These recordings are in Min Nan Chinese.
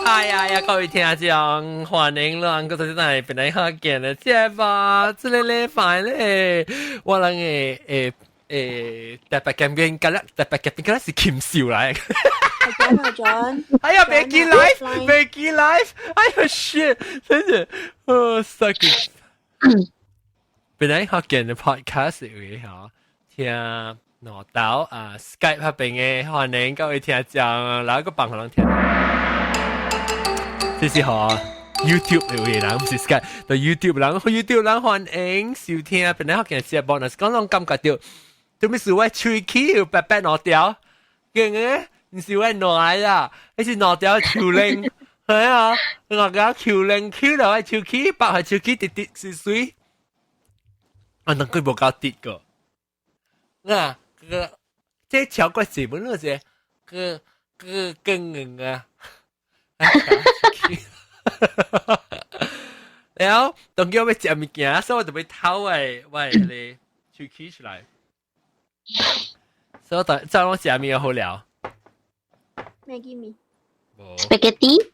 哎呀呀，各位聽眾，歡迎咱閣再來本來福建的節目，這个禮拜咧，我人的誒誒特別嘉賓，今日特別嘉賓今日是禽獸來。阿 John，哎呀，別記 live，別記 live，哎呀 shit，真是，哦，suck it。本來福建的 podcast 有吼，聽攞到啊 Skype 那邊的歡迎各位聽眾，來個幫人聽。這是吼 YouTube 有的人，毋是 Skype，對 YouTube 人，YouTube 人歡迎收聽本來福建節目，若是講攏感覺著，做咩事我喙齒有白白兩條，驚嘅，毋是我爛啦，彼是兩條樹輪，係啊，我個樹輪翹落去喙齒，白係喙齒直直水水，啊，兩個無夠直個，啊，個這超過日本咯，這個個更硬啊！然後當叫我欲食物件，所以我就欲偷我我彼个喙齒出來。所以我當我食物好了。咩叫麵？Spaghetti。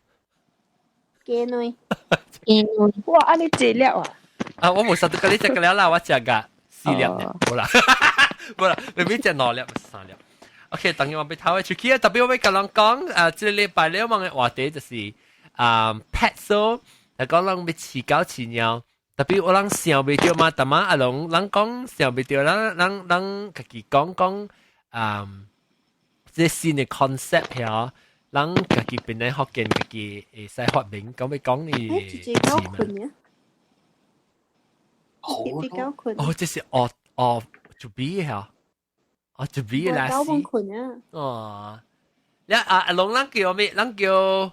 雞卵。雞卵。哇！按呢濟粒啊！啊，我無實得佮你食過了啦，我食個四粒爾，無啦，無啦，明明食兩粒，三粒。OK，當然我欲偷的喙齒啊，特別我欲共人講，啊，這個禮拜咧，我們的話題就是啊，pet 所，係講人欲飼狗飼貓，特別我人想袂著嘛，逐擺阿龍人講想袂著，咱咱咱家己講講啊，這新的 concept 遐，咱家己本來福建家己會使發明，講欲講伊欸，這狗睏呢？這狗睏。哦，這是哦哦，就比嚇。哦，就比啦。狗睏睏啊！哦，你啊阿龍，咱叫咩？咱叫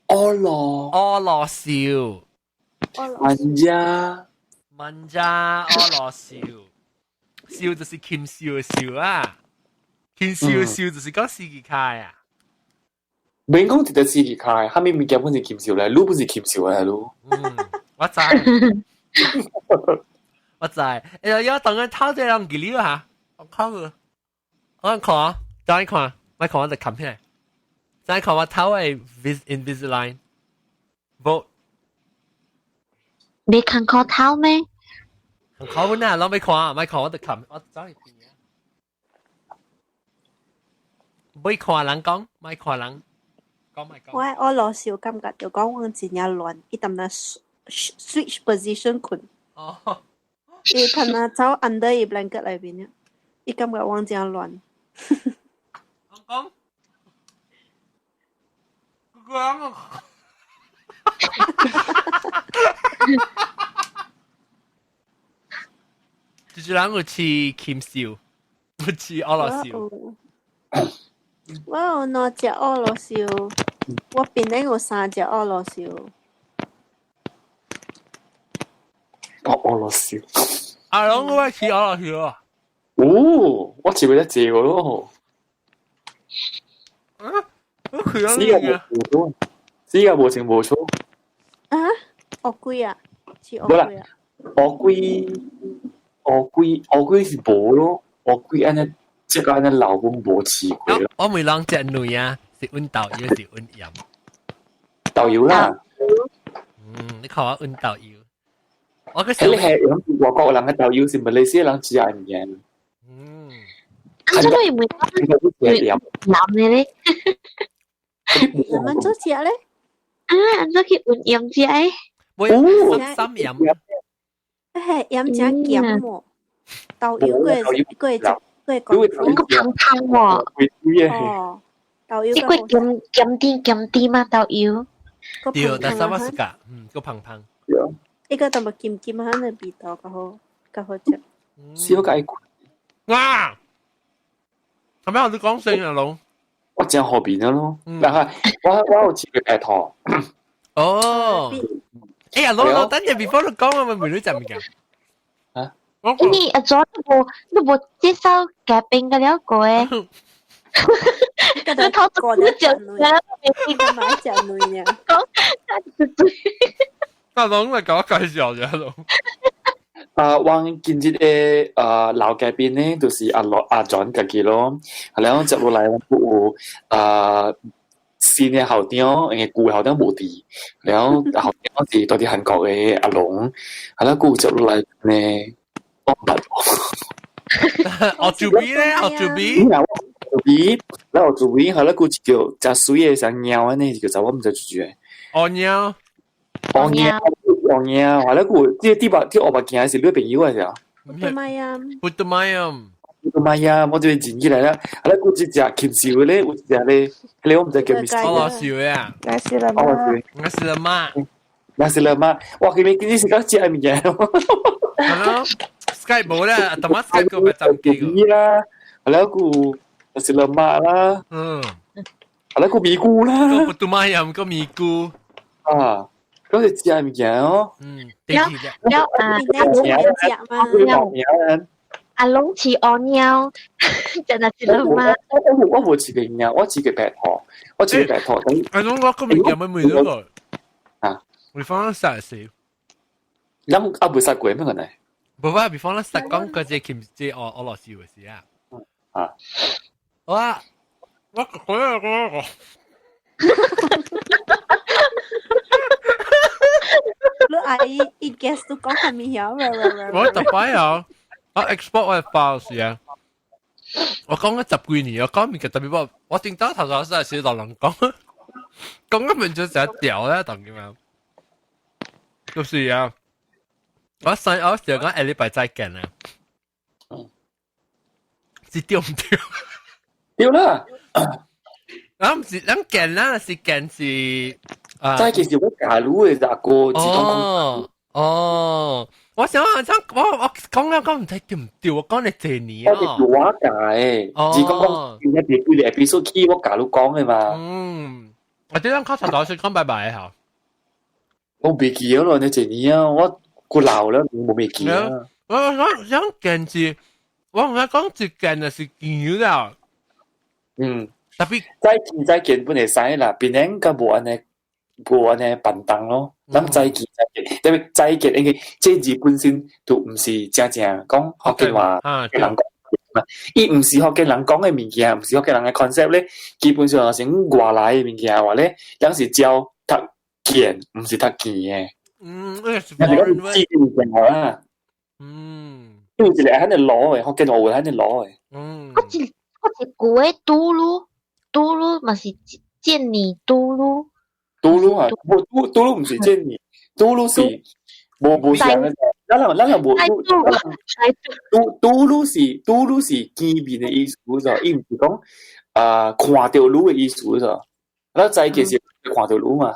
阿羅阿羅笑，萬家萬家阿羅笑，笑就是禽獸的獸啊，禽獸的獸就是講死去開啊。免講一個死去開，啥物物件本是禽獸來，你不是禽獸來咯。嗯，我知，我知。哎呀，等陣偷這人記了嚇，我看過，我看，等看，我看我就冚起來。再看我偷的 Invisalign，無。你看過偷咩？看本啊，攏欲看，欲看我就冚，我走去邊啊。欲看人講，欲看人講，欲講。我我老是有感覺就講我真正亂，伊淡淡 switch position 睏。哦。伊可能走 under 伊 blanket 內面啊，伊感覺我真亂。講講。講。就是人有飼禽獸，有飼俄羅斯。我有兩隻俄羅斯，我邊頂有三隻俄羅斯。哦，俄羅斯。阿龍，我飼俄羅斯啊！哦，我飼過一隻個咯。嗯，我佢死個無錯，死個無情無錯。啊？烏龜啊？飼烏龜啊？烏龜，烏龜，烏龜是無咯，烏龜按呢，這個按呢老公無飼過咯。我每人隻女啊，是阮豆油是阮鹽？豆油啦。嗯，你看我阮豆油。我個你係用外國人嘅豆油，是馬來西亞人食嘅物件。嗯。啊，這個會會鹹的咧。我們做食咧？啊，按怎去混鹽食的？哦，三鹽。係鹽真鹹喎，豆油個個個個個香香喎。哦，豆油。這個鹹鹹甜鹹甜嘛，豆油。對，但是我是㗎，嗯，個胖胖。一個淡薄鹹鹹仔的味道，較好較好食。小解哇！係咪我哋講聲啊，龍？我真好變咗咯，但係我我有飼過白兔。哦。哎呀，老老等陣 before 你講，我咪問你食物件。啊？因為阿祖你無你無介紹嘉賓個了過誒。你頭過你食了，你買食卵呀？講，阿龍嚟搞介紹啫，阿龍。啊，我今日的啊老嘉賓呢，就是阿羅阿 John 家己咯。然後接落來我有啊新嘅校長，因為舊校長無佇，然後校長是到佇韓國嘅阿龍，係啦，舊接落來呢，我唔捌。學做 B 咧，學做 B。做 B，然後做 B，係啦，舊一叫食水嘅像貓安呢，叫做我毋知住住。哦貓。哦貓，哦貓，係啦，舊這啲目啲烏目鏡是你朋友嚟啊？不得麥啊！不得麥啊！不得麥啊！我這邊認起來啦，係啦，舊一隻禽獸咧，有一隻咧，迄個我毋知叫咩。哦，笑啊！那是了嗎？那是了嗎？那是了嗎？哇！佢你你是講食物件？係咯，Skype 冇啦，頭先 Skype 個咪浸機個。啦，係啦，舊那是了嗎啦？嗯，係啦，個咪菇啦。個不得麥啊，個咪菇。啊！嗰是食物件哦。嗯，了了啊，阿阿龍飼烏貓，真係是了嗎？我無飼過貓，我飼過白兔，我飼過白兔。阿龍我個物件咪咪嗰個啊，你放咗殺死。咱啊未殺過咩個呢？無啊，比方咱實講嗰隻禽隻俄俄羅斯嘅事啊。啊！我我我我。你阿姨一 guess 都講係咪曉？我特擺啊！我 export 我 file 時啊，我講咗十幾年，我講物件特別我我頂早頭頭先係小大人講，講咗面就成日掉咧，當咁樣。就是啊，我上我時講下禮拜再見啊，是對唔對？對啦，我唔是，咱見啦，是見是。再見是我假如的阿哥，哦哦，我想想我我講啊講唔知對唔對，我講你這年啊，我是我教的，只講講而家第幾個 episode 起我假如講的嘛。嗯，我這樣靠頭頭先講拜拜嚇。我未記得咯，你這年啊，我過老了，我未記啊。我我想見是，我唔係講一見就是見了。嗯，特別再見再見本會使啦，別人較無按呢。無按呢便當咯，咱再見再見，特別再見，因為這字本身就毋是正正講福建話嘅人講嘛，伊毋是福建人講嘅物件，毋是福建人嘅 concept 咧，基本上是外來嘅物件話咧，咱是教讀見，毋是讀見嘅。嗯，那是講字物件啦。嗯，因為一個喺度攞嘅，福建話會喺度攞嘅。嗯，我一我一舊嘅嘟嚕嘟嚕嘛是見你嘟嚕。嘟嚕啊，無嘟嘟嚕毋是見你，嘟嚕是無無像嘅，咱人咱人無嘟嘟嚕是嘟嚕是見面的意思就，伊毋是講啊看著你的意思就，咱在其實看著你嘛。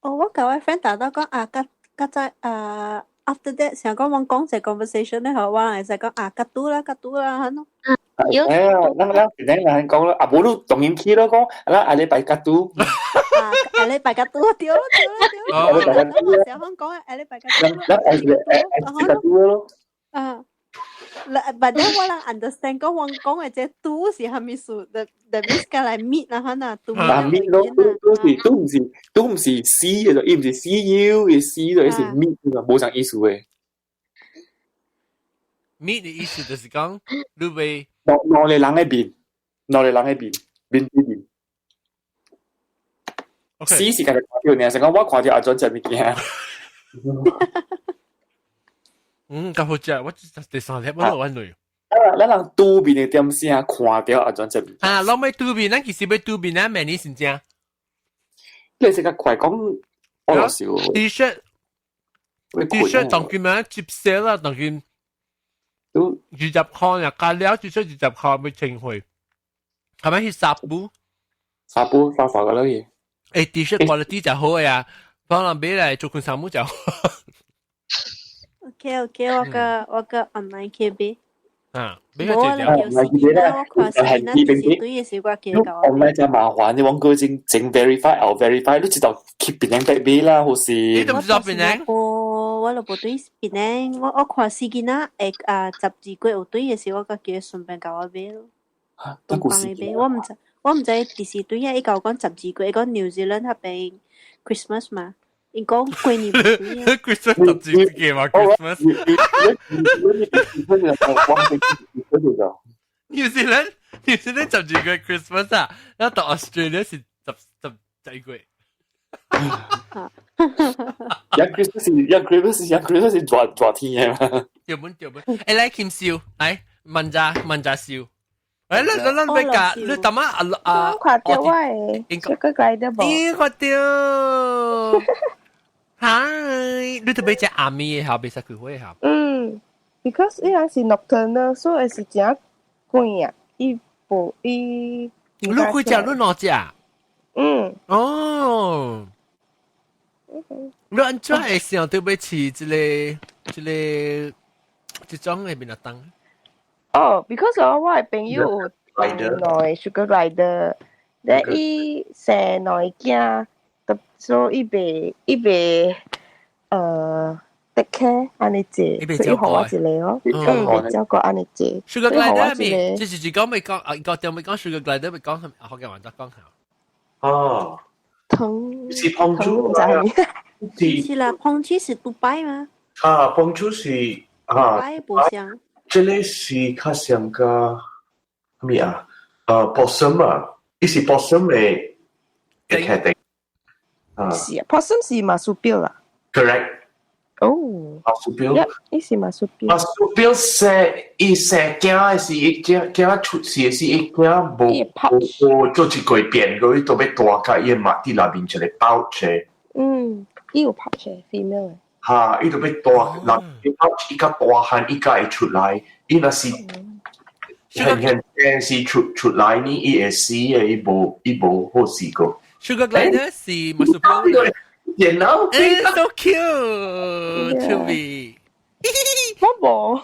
哦，我舊位 friend 打到講啊，甲甲在啊，after that 成講我講這 conversation 咧，好，我會使講啊，甲拄啦，甲拄啦，咁咯。哎呀，咱咱咱人講咯，啊無你當然去咯，講，咱下禮拜甲拄。啊，下禮拜甲拄，對咯對咯對咯。我成日講下禮拜甲拄。咱咱下禮拜拄咯。啊，but then 我人 understand 講我講嘅這拄是啥物事？the means 甲來 meet 啦，可能拄。啊 meet 咯，拄是拄毋是拄毋是 see 嘅，伊毋是 see you，伊 see 就伊是 meet 嘅，無啥意思嘅。 meet 嘅意思就是講你會。兩兩個人嘅面，兩個人嘅面，面對面。死是家己看著爾，成講我看著阿轉食物件。嗯，較好食，我第三粒我落揾類。咱人拄面的點聲看著阿轉食物件。啊，攏欲拄面，咱其實欲拄面，咱明年先正。你是較快講，我老少。 T 恤，T 恤當佢咩接寫啦，當佢。都 20箍啊，加了至少20箍欲清貨，係咪去紗布？紗布紗紗個咯去。欸，T 恤 quality 就好呀，可能買來做件衫就好。 OK OK，我個我個 online 去買。啊，買個這條。我看是那是對是我記得。 online 真麻煩，你往過整整 verify 後 verify，你知道去檳城買啦，或是？你都唔知道檳城？我就無對檳城，我我看時間啊，會啊12月有對嘅時，我閣叫伊順便共我買咯。東方的買，我毋知，我毋知幾時對啊，伊共我講12月，伊講 New Zealand 彼邊 Christmas 嘛，伊講過年無對啊。 Christmas 12月嘛，Christmas。New Zealand，New Zealand 12月 Christmas 啊，咱到 Australia 是十十12月。 Young Christmas 是 Young Christmas 是 Young Christmas 是熱熱天嘅嘛？對本對本，誒來金笑，來問咋問咋笑。誒，你你你別㗎，你淡仔啊啊！我看到我的 sugar glider 無？咦，看到。嗨，你特別食暗暝的下，袂使開火下。嗯，because 伊人是 nocturnal，所以是真貴啊。伊無伊。你幾隻？你兩隻？嗯。哦。你按怎會想到欲飼這个這个這種的面當？哦，because 我的朋友有兩個 sugar glider，咧伊生兩個囝，所以伊袂 take care 按呢濟，所以予我一個哦，嗯，袂照顧按呢濟。 Sugar glider 咪，這是講未講啊？個條未講 sugar glider 未講，學嘅話就講下。哦，糖是胖豬啊？是啦，胖豬是杜拜嘛？啊，胖豬是啊，杜拜無像。這个是較像個咩啊？Possum 啊，伊是 possum 的決定。啊，是啊，possum 是 marsupial 啦。 Correct。哦。 Marsupial。伊是 marsupial。 Marsupial 生伊生囝是伊囝囝出世是伊囝無無做一個變過，伊都欲大甲伊的肉佇內面一個 pouch。嗯，伊有 pouch female。哈，伊都欲大，內面 pouch 伊較大漢，伊才會出來。伊若是現現現是出來呢，伊會死的，伊無好死過。 Sugar glider 是 marsupial。電腦 so cute to me。我無，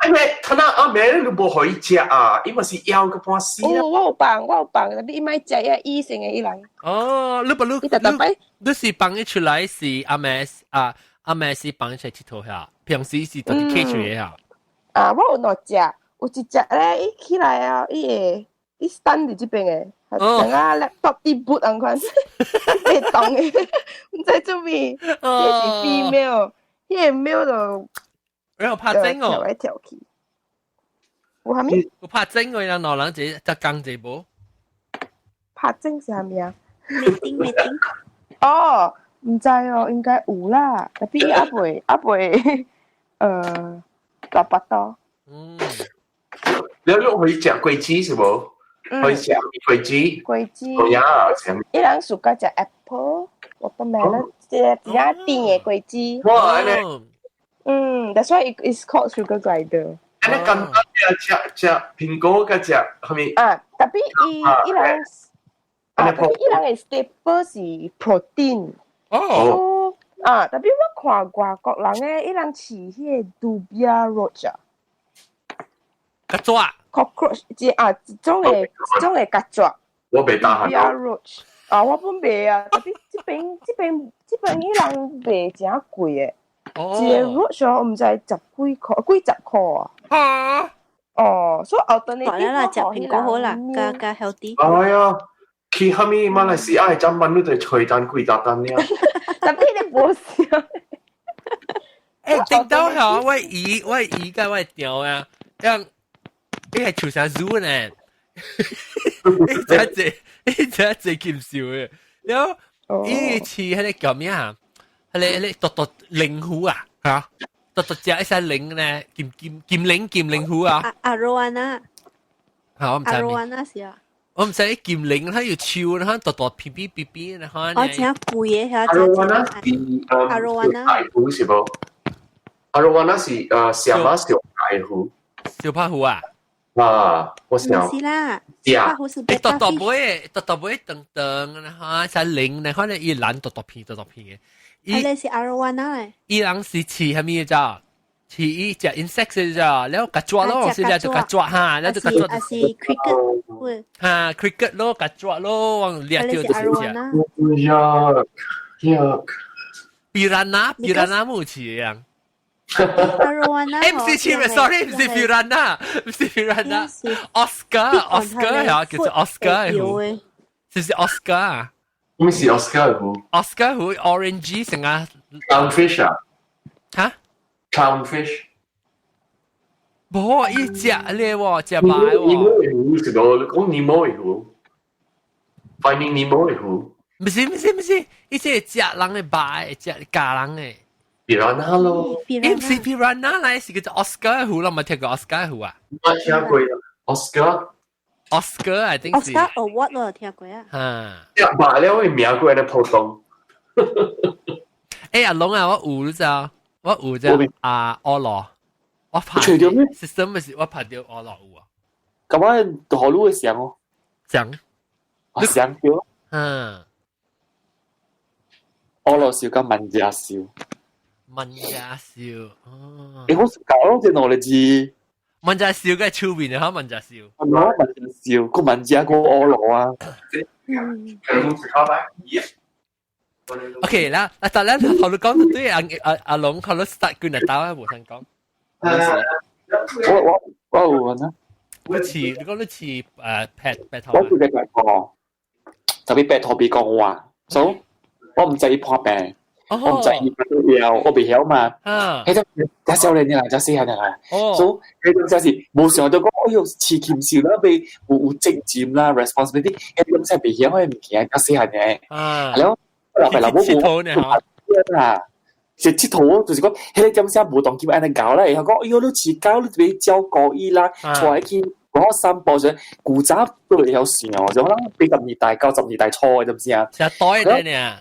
因為他那阿妹你無予伊食啊，伊嘛是枵個半死啊。哦，我有放，我有放，但伊莫食遐異性的伊人。哦，你不你伊特特擺，你是放伊出來是阿妹啊，阿妹是放伊出來𨑨迌下，平時是佇企出來下。啊，我有兩隻，有一隻咧，伊起來啊，伊會伊 stand 佇這邊的，像啊 laptop 佇 boot 按款，會動的，毋知做咩，這是 female，彼个 male 就。有拍精哦，跳來跳去。有啥物？有拍精哦，人兩人一只工一無？拍精是啥物啊？ Mating mating。哦，毋知哦，應該有啦，tapi 伊猶未大腹肚。嗯。你可以食果子是無？可以食果子。果子。哦呀，食。伊人 suka 食 apple、watermelon，這個比較甜的果子。哇，按呢。嗯，that's why it is called sugar glider。按呢簡單啊，食食蘋果佮食啥物？啊，tapi 伊人啊，tapi 伊人的 staple 是 protein。哦。啊，tapi 我看外國人咧，伊人飼彼个 dubia roach 啊。曱甴。 Cockroach，這啊，一種的曱甴。我袂打 Dubia roach 啊，我本袂啊，tapi 這邊伊人賣誠貴的。一个 roach 我毋知十幾箍，幾十箍啊！啊！哦，所以後頓你大啦，食蘋果好啦，加加 healthy。哎呀，去啥物馬來西亞的展覽，你就揣單幾大單爾。 Tapi 你無笑。欸，頂到吼，我姨佮我條啊，樣伊係厝上 zoo 呢，伊真濟，伊真濟金笑的，然後伊飼彼个叫咩啊？彼个獨獨靈虎啊，嚇，獨獨隻一隻靈呢，金金金靈金靈虎啊。 Arowana。嚇，我毋知。 Arowana 是啊。我毋知金靈，它有樹，它獨獨片片片片，然後哦，真貴的嚇。 Arowana 是 Arowana 大虎是無？Arowana 是小馬小大虎。小拍虎啊？啊，我想。是啦，小拍虎是欸，獨獨尾，獨獨尾長長，然後隻靈，然後咧伊懶獨獨片獨獨片的。伊個是 Arowana 咧。伊人是飼啥物咋？飼伊食 insect 咋？了曱甴咯，是了就曱甴哈，了就曱甴。還是 cricket？哈，cricket 咯，曱甴咯，往掠掉就是食。呀呀 Piranha，piranha 冇飼樣。 Arowana。欸，毋是飼，sorry，毋是 piranha，毋是 piranha。Oscar，Oscar 呀，叫做 Oscar 虎，是毋是 Oscar 啊？咩是 Oscar 虎？Oscar 虎 orange 成啊。 Clownfish 啊？嚇？Clownfish？無，伊食咧喎，食白喎。尼莫的虎是無？你講尼莫的虎，Finding Nemo 的虎。唔是唔是唔是，伊這係食人的肉，食咬人的。 Piranha 咯。伊唔是 piranha 來，是叫做 Oscar 虎，你冇聽過 Oscar 虎啊？我聽過 Oscar。 Oscar I think 是。 Oscar Award 我有聽過啊。嚇。食肉了，伊名過來普通。欸，阿龍啊，我有你知道？我有隻啊，惡羅，我拍。除咗咩？system 咪是我拍到惡羅有啊。咁我何路嘅上哦？上。上對。嗯。惡羅燒甲萬家燒。萬家燒，哦。欸，我搞咯，這兩個字。萬家燒嘅出面啊，萬家燒。我萬家燒，個萬家個惡羅啊。嗯。 OK 啦，啊，但係頭先講對阿阿阿龍，頭先 start 佢嚟打啊，無想講。我我我有啊。你似你講你似誒白白頭。我做嘅白兔，特別白兔別講話，所以我唔知伊破病，我唔知伊曉，我未曉嘛。迄種較少年啦，較細漢啦。所以彼種才是無想到講，哎喲，飼禽獸啦，未有有責任啦，responsibility，彼種才未曉彼物件，較細漢嘅。係咯。老爸老母無啦，是𨑨迌，就是講，彼個點聲無當今按呢搞啦，會曉講，哎喲，你飼狗，你欲照顧伊啦，帶去我散步時，古早都會曉想，就可能80年代、90年代初的，知唔知啊？食袋的呢？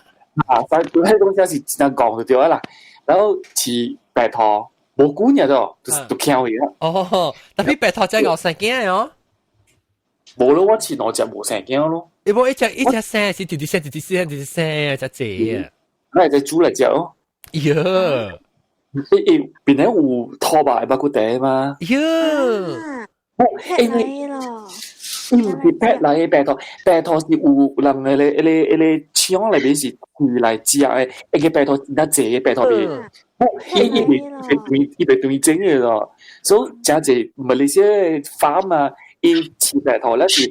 啊，反正彼種聲是真講就對啦。然後飼白兔，無久爾就就徛去啦。哦，但係白兔真係生囝哦。無咯，我飼兩隻無生囝咯。伊無一隻一隻生是直直生直直生直直生隻濟啊。那係隻煮來食哦。喲，欸欸，邊個有兔肉的肉骨茶嗎？喲，因為伊毋是白來的白兔，白兔是有人的咧，彼個彼個廠內面是開來食的，一個白兔真濟个白兔面，伊伊袂伊伊袂斷整的咯，所以誠濟馬來西亞 farm 啊，伊飼白兔咧是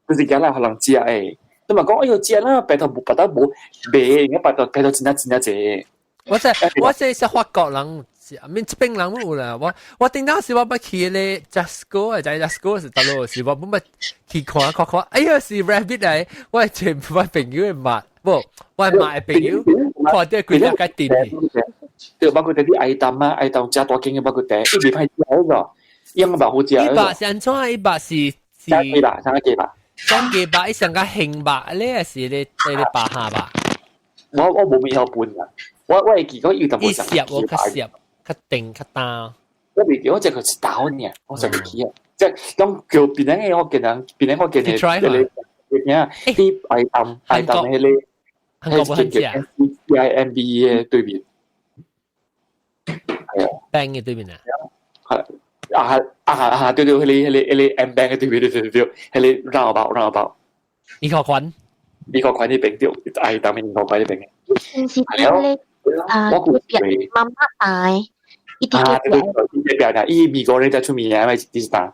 就是揀來予人食的，你嘛講哎喲食啦，白兔無白得無賣，應該白兔白兔真正真正濟。我這我這是法國人，面這邊人有啦。我我頂當時我捌去咧 Jusco 啊，在 Jusco 是佗落是我捌去看看看，哎呀是 rabbit 來，我全部我朋友的馬，無我馬的朋友看到規隻個店。對，包括啲愛當啊，愛當食大間的包括啲，伊袂歹食個，伊嘛好食。伊肉是按怎？伊肉是是雞肉，啥雞肉？講雞肉，伊上較興肉咧，是咧咧咧白蝦肉？我我無咩曉分啊。我我會記講有淡薄澀，我較澀，較定較焦。我袂記，我這個是焦爾，我就袂記啊。即係講叫檳城的福建人，檳城福建的迄個，啲愛淡愛淡彼個，韓國無很食。 C I M B 的對面，係啊，bank 的對面啊。係啊啊啊！對對，彼個彼個彼個 M bank 的對面，對對對，彼個繞包繞包。尼可寬，尼可寬彼邊對，愛淡的尼可寬彼邊的。是咧。啊，隔壁媽媽大，一啲啊，對對對，隔壁啊，伊美國人才出名啊，咪是打。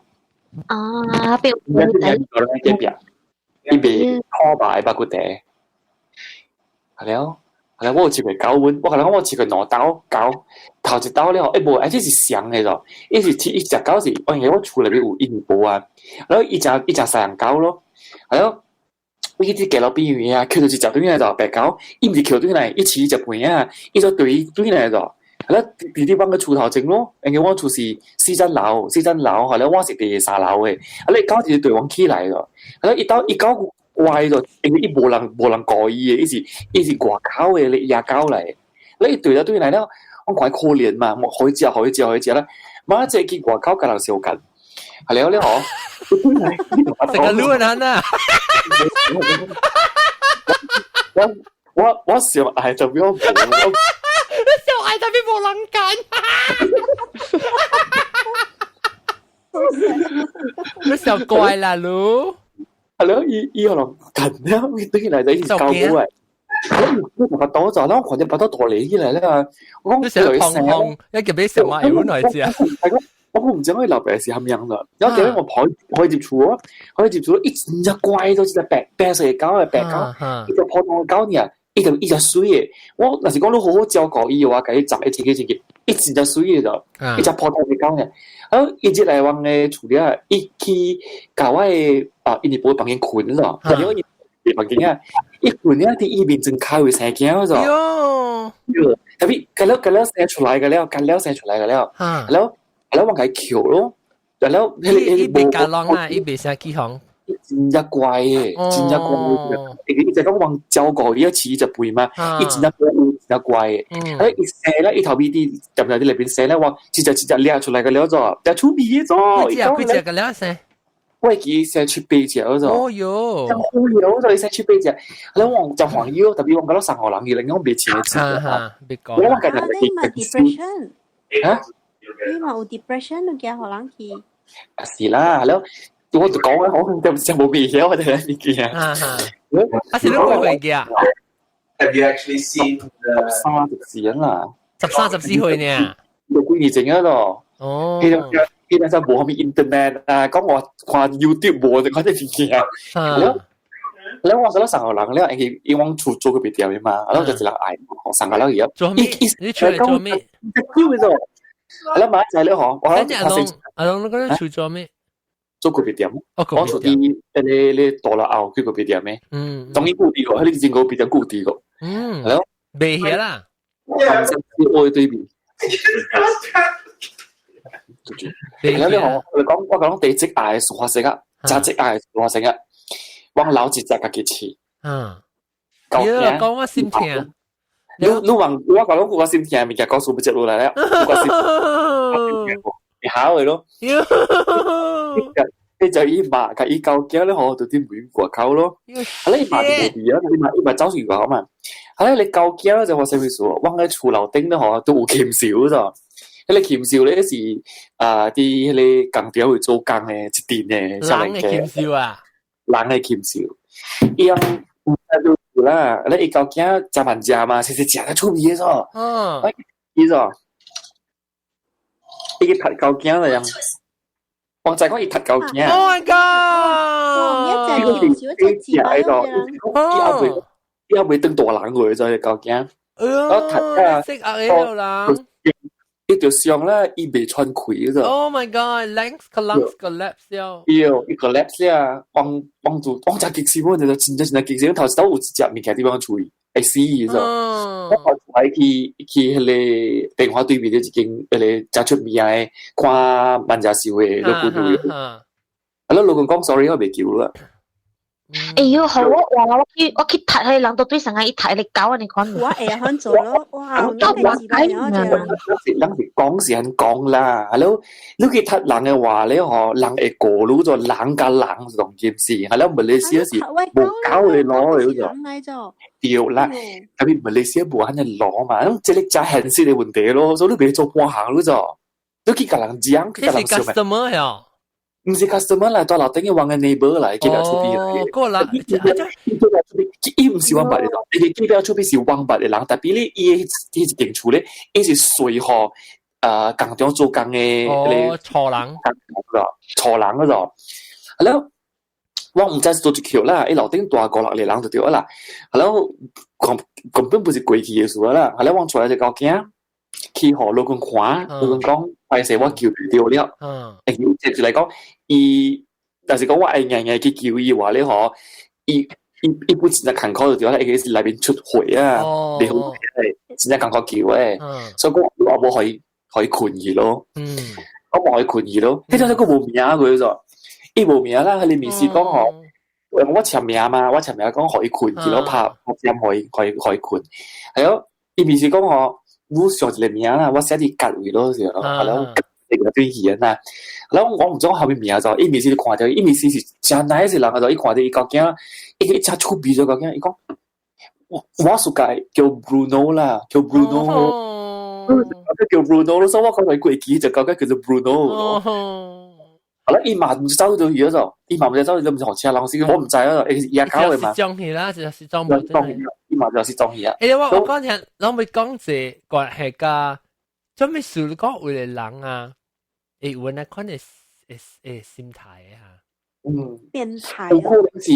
啊，比如美國人隔壁，伊賣土白肉骨茶。係了，係了，我有飼過狗阮，我共你講，我飼過兩兜狗，頭一兜了，欸無，欸這是雙的咯，伊是飼伊隻狗是，因為我厝內面有養無啊，然後伊食伊食西洋狗咯，係咯。伊去佇街路邊位啊，抾著一隻轉來就白狗，伊毋是抾轉來，伊飼一隻肥仔，伊就對轉來就，係啦，佇佇阮个厝頭前咯，因為我厝是四層樓，四層樓，後來我是佇三樓的，啊，你狗就對阮起來咯，啊，伊兜伊狗乖咯，因為伊無人無人顧伊的，伊是伊是外口的野狗來，你伊對了對來了，我看伊可憐嘛，予伊食，予伊食，予伊食啦，馬這去外口共人相幹。係了了嗬，成個路人啊！我我我上愛就表，上愛就變無人幹。你小怪啦，盧。係咯，伊伊可能近了，伊對來就伊是高估嚟。我我把刀咗，我看見把刀大嚟起來啦。我講你成日碰碰，一個俾小馬有來食。我唔知我老爸是蝦樣啦，然後今日我跑跑入厝，跑入厝一隻怪都是白白色的狗的白狗，一隻普通的狗爾，伊就一隻水的。我若是講你好好照顧伊的話，共伊長一隻一隻，一隻水的就，一隻普通的狗爾。啊，伊入來阮的厝了，伊去共我的啊，伊佇房間睏咯，因為伊佇房間啊，伊困了佇伊面前開會生囝咗。喲， 特別佢了佢了生出來個了，佢了生出來個了，了了我共伊抾咯，了伊伊袂加攏啊，伊袂生起哄。真正乖的，真正乖的。伊就講往照顧伊，飼一輩嘛，伊真正真正乖的。啊，伊生咧，伊頭尾佇踮在佇內邊生咧，我一隻一隻掠出來個了咗，掠出味的咗。幾隻幾隻個了生？我會記生七八隻咗。哦喲，真好了咗，伊生七八隻。啊，我真歡喜咯，特別我覺得三個人伊嚟講袂錢哈哈，別講。我感覺你嘛 depression？嚇？你嘛有 depression，你驚予人去？啊是啦，了。我就講咧，我就真冇味嘅，我哋物件。啊是你幾歲嘅？Have you actually seen the 13、14啦？ 13、14歲呢？有幾年前啊咯。哦。彼陣就無啥物 internet 啊，講我看 YouTube 無就看這物件。了，了我覺得上個人了，因為伊往厝做個別店的嘛，然後就一人愛上個人而做咩？你出嚟做咩？叫做，了馬仔了嗬，我阿龍阿龍，你嗰度厝做咩？做咖啡店，我厝佇迄個咧大樓後去咖啡店的，當然固定個，彼個真咖啡店固定個，係咯，袂曉啦，我對面。然後你我講我講第一隻愛是發生啊，真隻愛是發生啊，我老一隻家己飼。講我心疼。你你話我講我心疼，物件講數不接落來了，我心你好的咯。你就伊媽共伊狗囝咧，吼，就佇門外口咯。啊，你媽就無佇啊，你媽伊媽走去外口嘛。啊，你狗囝就發生咩事？我喺厝樓頂咧，吼，都有禽獸咗。彼個禽獸咧是啊，佇彼個工廠會做工的一陣的人的禽獸啊，人的禽獸，伊樣有就啦。你伊狗囝食飯食嘛，食食食得出味的咗。伊咗，伊去踢狗囝了樣。我就講伊踢狗囝。 Oh my god！伊隻禽獸隻雞巴伊也袂當大人過就係狗囝。我踢啊！識壓個人。伊就傷啦，伊袂喘氣咗。 Oh my god！Lungs collapse collapse 了。對，伊 collapse 了，幫幫助，我真激死我，就真正真正激死。頭先有一隻物件佇幫處理，會死伊咗。我後來去去彼個電話對面的一間彼個真出名的看萬家秀的老君路。啊，老君講 sorry，我袂救啦。哎喲，好我哇！我去睇彼人都對上個伊睇你狗啊！你看。我會曉做咯，哇！我我人是人是講是按講啦，係咯，你去踢人的話咧，嗬，人會過濾咗人佮人是同件事，係咯，馬來西亞是無狗的攞嚟咗，對啦，特別馬來西亞無按呢攞嘛，咁這個真現實的問題咯，所以你袂做半行你咗，你去共人講，去共人說。這是 customer 呀。毋是 customer 來，蹛樓頂的阮的 neighbor 來，記得出邊來。過來，伊毋是阮捌的，伊記得出邊是阮捌的人，特別咧，伊彼一間厝咧，伊是隨予工廠做工的，哦，錯人，錯人嗰種。係咯，我毋知是佗一橋啦，伊樓頂蹛五六個人就對啦。係咯，根根本不是過去的事啦。係咯，阮帶一個狗囝去予老公看，老公講，歹勢我救袂著了。欸，就來講，伊，但是講我愛硬硬去救伊話咧吼，伊伊伊本真正艱苦就對啦，伊是內面出血啊，袂好真正艱苦救的，所以講我無予伊予伊睏去咯。我無予伊睏去咯，彼陣閣無名佢咗，伊無名啦，彼個面是講吼，我簽名嘛，我簽名講予伊睏去咯，拍拍針予伊予伊予伊睏，係咯，伊面是講吼，我上一個名啦，我寫佇隔位咯，是咯，係咯。那個對戲啊，然後我毋知後面名就，伊面是看著，伊面是是真 nice 人啊，就伊看著伊狗囝，伊一隻出鼻咗狗囝，伊講我我暑假叫 Bruno 啦，叫 Bruno，叫 Bruno 咯，所以我講佢過記就狗囝叫做 Bruno 咯。好啦，伊嘛毋知走到去咗，伊嘛毋知走去，毋知學車人先，我毋知啊，伊伊搞的嘛。失蹤去啦，就失蹤無真。伊嘛就失蹤去啊。欸，我我講聽，攏欲講這關係佮，做咩事你講有個人啊？會有按款的的的心態的哈。變態。有可能是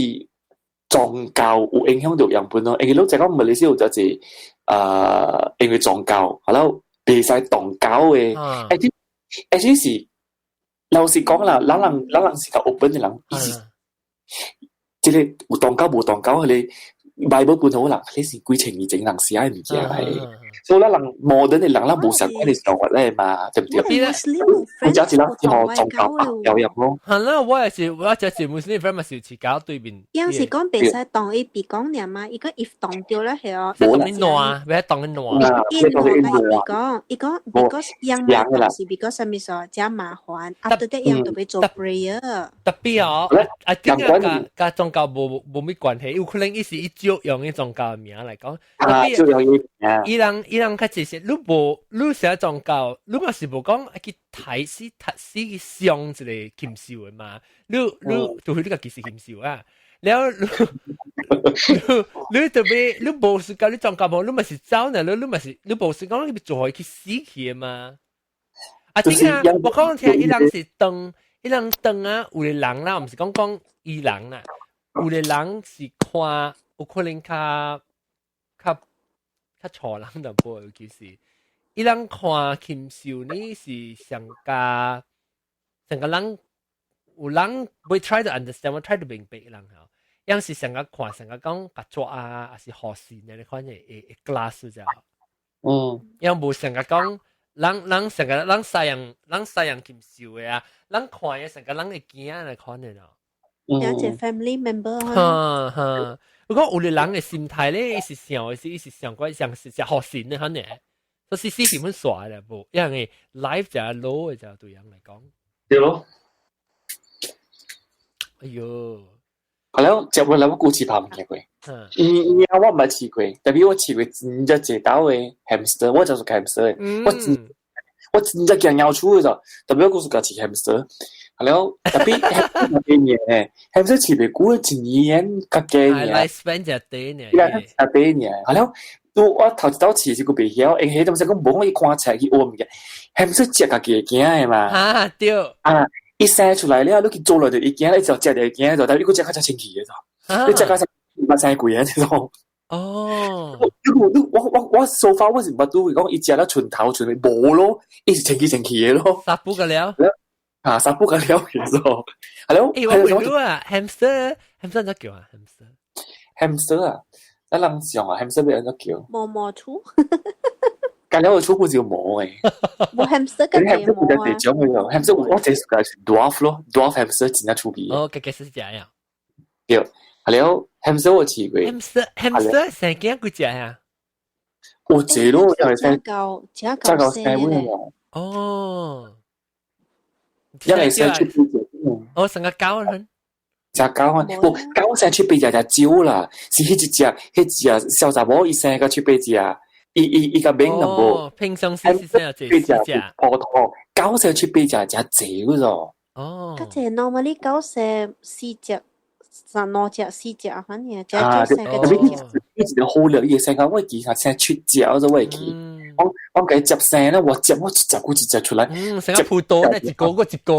宗教有影響著樣本咯，因為你就講馬來西亞有就是因為宗教，然後袂使動狗的，而且而且是老實講啦，咱人咱人是較 open 的人，伊是這個有動狗無動狗，彼個 Bible 本好人，你是幾千年前人寫嘅物件嚟，所以咱人 modern 嘅人，咱無相關嘅想法咧嘛，對唔對？我只是咱是學宗教白教育咯。係啦，我也是，我就是穆斯林 friend 嘛，是自搞對面。有時講袂使當伊別講爾嘛，伊講 if 當掉咧係哦。當伊爛，袂當伊爛。伊爛，伊別講，伊講 because 樣嘛是 because 啥物事，真麻煩，after that 樣就欲做 prayer。特別哦，啊，點解佮宗教無咩關係？有可能伊是伊照用伊宗教的名來講。啊，照用伊名。伊人較濟是，你無你寫宗教，你嘛是無講去睇死睇死去傷一個禽獸的嘛？你除非你家己是禽獸啊！了你特別你無是講你宗教無，你嘛是走呢？你嘛是你無是講你做去死去的嘛？啊，點啊？我講聽，伊人是當伊人當啊，有的人啦，毋是講講伊人啦，有的人是看有可能較錯人淡薄，尤其是伊人看禽獸呢是上加上個人有人會 try to understand，我 try to 明白伊人吼，樣是上個看上個講曱甴啊，還是河線呢？你看會 glass 就，樣無上個講。人成個人西洋人西洋禽獸的啊，人看嘅成個人會驚來看的咯。有一個 family member。哈哈，如果有的人的心態咧，伊是想的是，伊是想過想是食學神的可能，所以死是本煞的無，因為 life 就係 low 的就對人來講。對咯。哎喲。係咯，接落來我古飼拍物件過。嗯，我毋捌飼過，特別我飼過真正濟兜的 hamster，我就是 hamster 的。我真正驚貓鼠的就，特別我是家飼 hamster。係咯，特別 hamster 年 hamster 飼袂久，一年較加爾。 lifespan 就短呢。伊來較短爾。係咯，我頭一兜飼是閣袂曉，因為彼陣時講無我伊看冊去學物件，hamster 食家己會驚的嘛。啊對。啊，伊生出來了，你去做落就伊驚，伊就食就會驚，就但伊閣食較才清氣的就，你食較才捌生過啊這種。哦。你我 so far 我是毋捌拄講伊食了賰頭賰尾無咯，伊是清氣清氣的咯。殺不個了。啊，殺不個了其實。係咯。欸，我問你啊，hamster，hamster 怎叫啊？hamster。 hamster 啊，咱人想啊，hamster 欲按怎叫？毛毛鼠。隔了個鼠不是有毛的。無 hamster 個毛啊。這種的 hamster 我這是個是 dwarf 咯，dwarf hamster 真正趣味。哦，個個是這樣。對，係了，hamster 我飼過。 hamster 生囝幾隻啊？有一咯，因為生夠，食夠生尾啊。哦。一嚟生出八隻。哦，成個狗啊！隻狗啊，無狗生出八隻就少啦，是彼一隻小查某伊生個七八隻，伊伊個免就無。平常時是生這四隻。普通狗生七八隻誠濟個。哦。較濟 normally 狗生四隻、三兩隻、四隻啊，反正只少生個七隻。伊一個好料，伊會生到我記下生七隻，我做我會記。我共伊接生咧，我接我一隻過一隻出來。嗯，成個葡萄咧，一個過一個。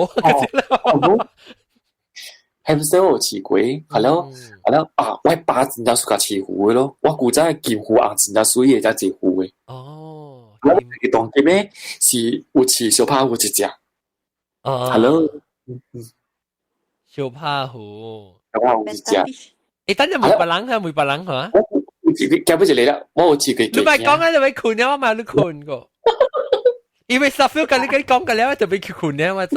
hamster 我有飼過，係咯係咯啊！我爸真正喜歡飼魚的咯，我古早金魚紅真正媠的，才濟魚的。哦，我當今咧是有飼相拍虎一隻。哦，hello，相拍虎，我有一隻。欸，等陣問別人嚇，問別人嚇。我有飼過，夾不一個啦，我有飼過。你咪講啊，你咪睏了，我嘛你睏過。因為十秒跟你講過了，就欲去睏了，我知。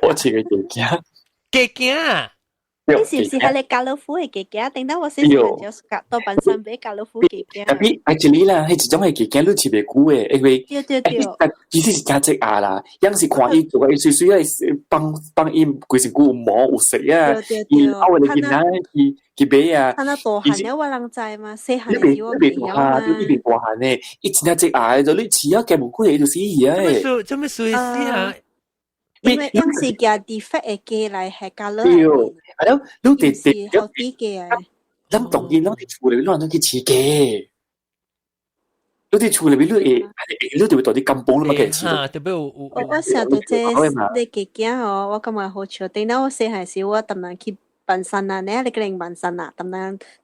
我飼過雞囝。雞囝。你是毋是彼个 colourful 的雞囝？頂到我細細就多半身買 colourful 雞囝。特別 actually 啦，彼一種的雞囝你飼袂久的，因為對對對，其實是誠濟壓啦，樣是看伊做個伊媠媠啊，放放伊規身軀有毛有色啊，伊後的囡仔去去買啊。他那大漢了我人知嘛，細漢時我未曉嘛。你未大漢呢，伊真正濟壓的，你飼啊，加無幾個就死去啊。做咩事死啊？因為樣是寄 defect 的雞來係 colour。對，係咯，你直直好啲嘅。咱當然，咱佇厝內面，咱去飼雞。你佇厝內面，你會，你就會到佇甘榜，你嘛會飼。特別有有。我想到這你雞囝哦，我感覺好笑。頂到我細漢時，我逐日去扮山啊，你個人扮山啊，逐日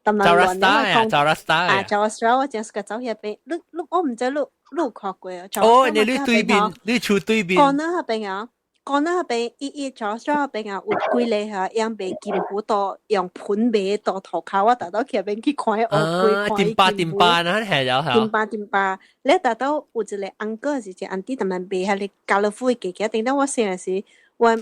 逐日亂啊，找 Rasta 啊，找 Rasta，我正是個走遐邊。你我毋知你有看過啊？哦，你對面，你厝對面。講那彼邊啊，講那邊伊伊早早邊啊，有幾個嚇用賣金魚到用盆賣到塗跤，我逐到去邊去看彼烏龜，看點八點八啊，係有係。點八點八，你逐到有一個 uncle 是一個 auntie，逐擺賣彼個 colourful 嘅雞，等到我細漢時，我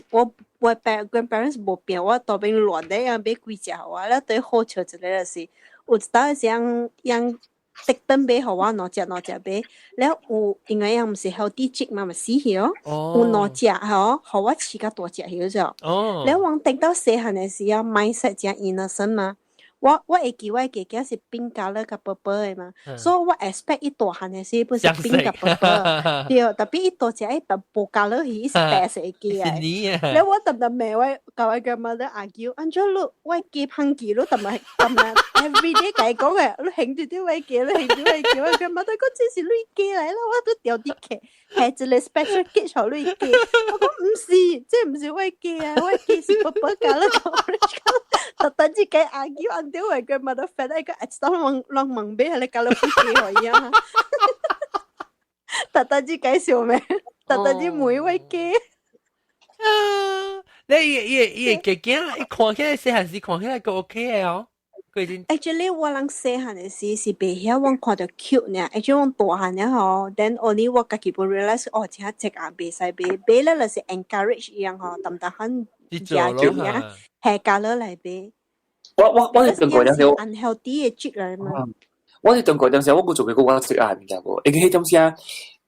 grandparents 無變，我倒邊亂咧，用買幾隻我，了對好笑一個就是，有一當時用用。特登買予我兩隻兩隻買，了有因為伊毋是 healthy chick 嘛，咪死去哦，有兩隻吼，予我飼較大隻去咗。了我等到細漢的時候，mindset 誠 innocent 嘛。我會記我的雞是 pink colour 佮 purple 的嘛，所以我 expect 伊大漢的時本是 pink 佮 purple，對，特別伊大隻伊白無 colour 去，伊是白色雞啊。了我特特罵我，共我 grandmother argue，按怎你我雞芳記，你特別特別 every day 共伊講的，你興著著我雞，你興著我雞，我 grandmother 講這是你雞來啦，我都掉啲雞，係一個 special 雞予你雞，我講毋是，這毋是我雞啊，我雞是 purple colour orange colour，特登自己 argue until 我 grandmother fed 伊個一當問攏問買彼個 colourful 雞予伊啊，特登自己笑咩？特登自問我雞。你伊伊伊個雞囝，伊看起來細漢時看起來閣 OK 的哦。 Actually，我人細漢的時是袂曉，我看著 cute 爾。Actually，我大漢了吼，then only 我家己無 realize 哦，這隻啊袂使買，買了就是 encourage 伊樣吼，淡淡很食住啊，下加落來買。我是中國陣時，unhealthy 的 chick 來嘛。我是中國陣時，我冇做過我食啊物件無，因為彼種聲，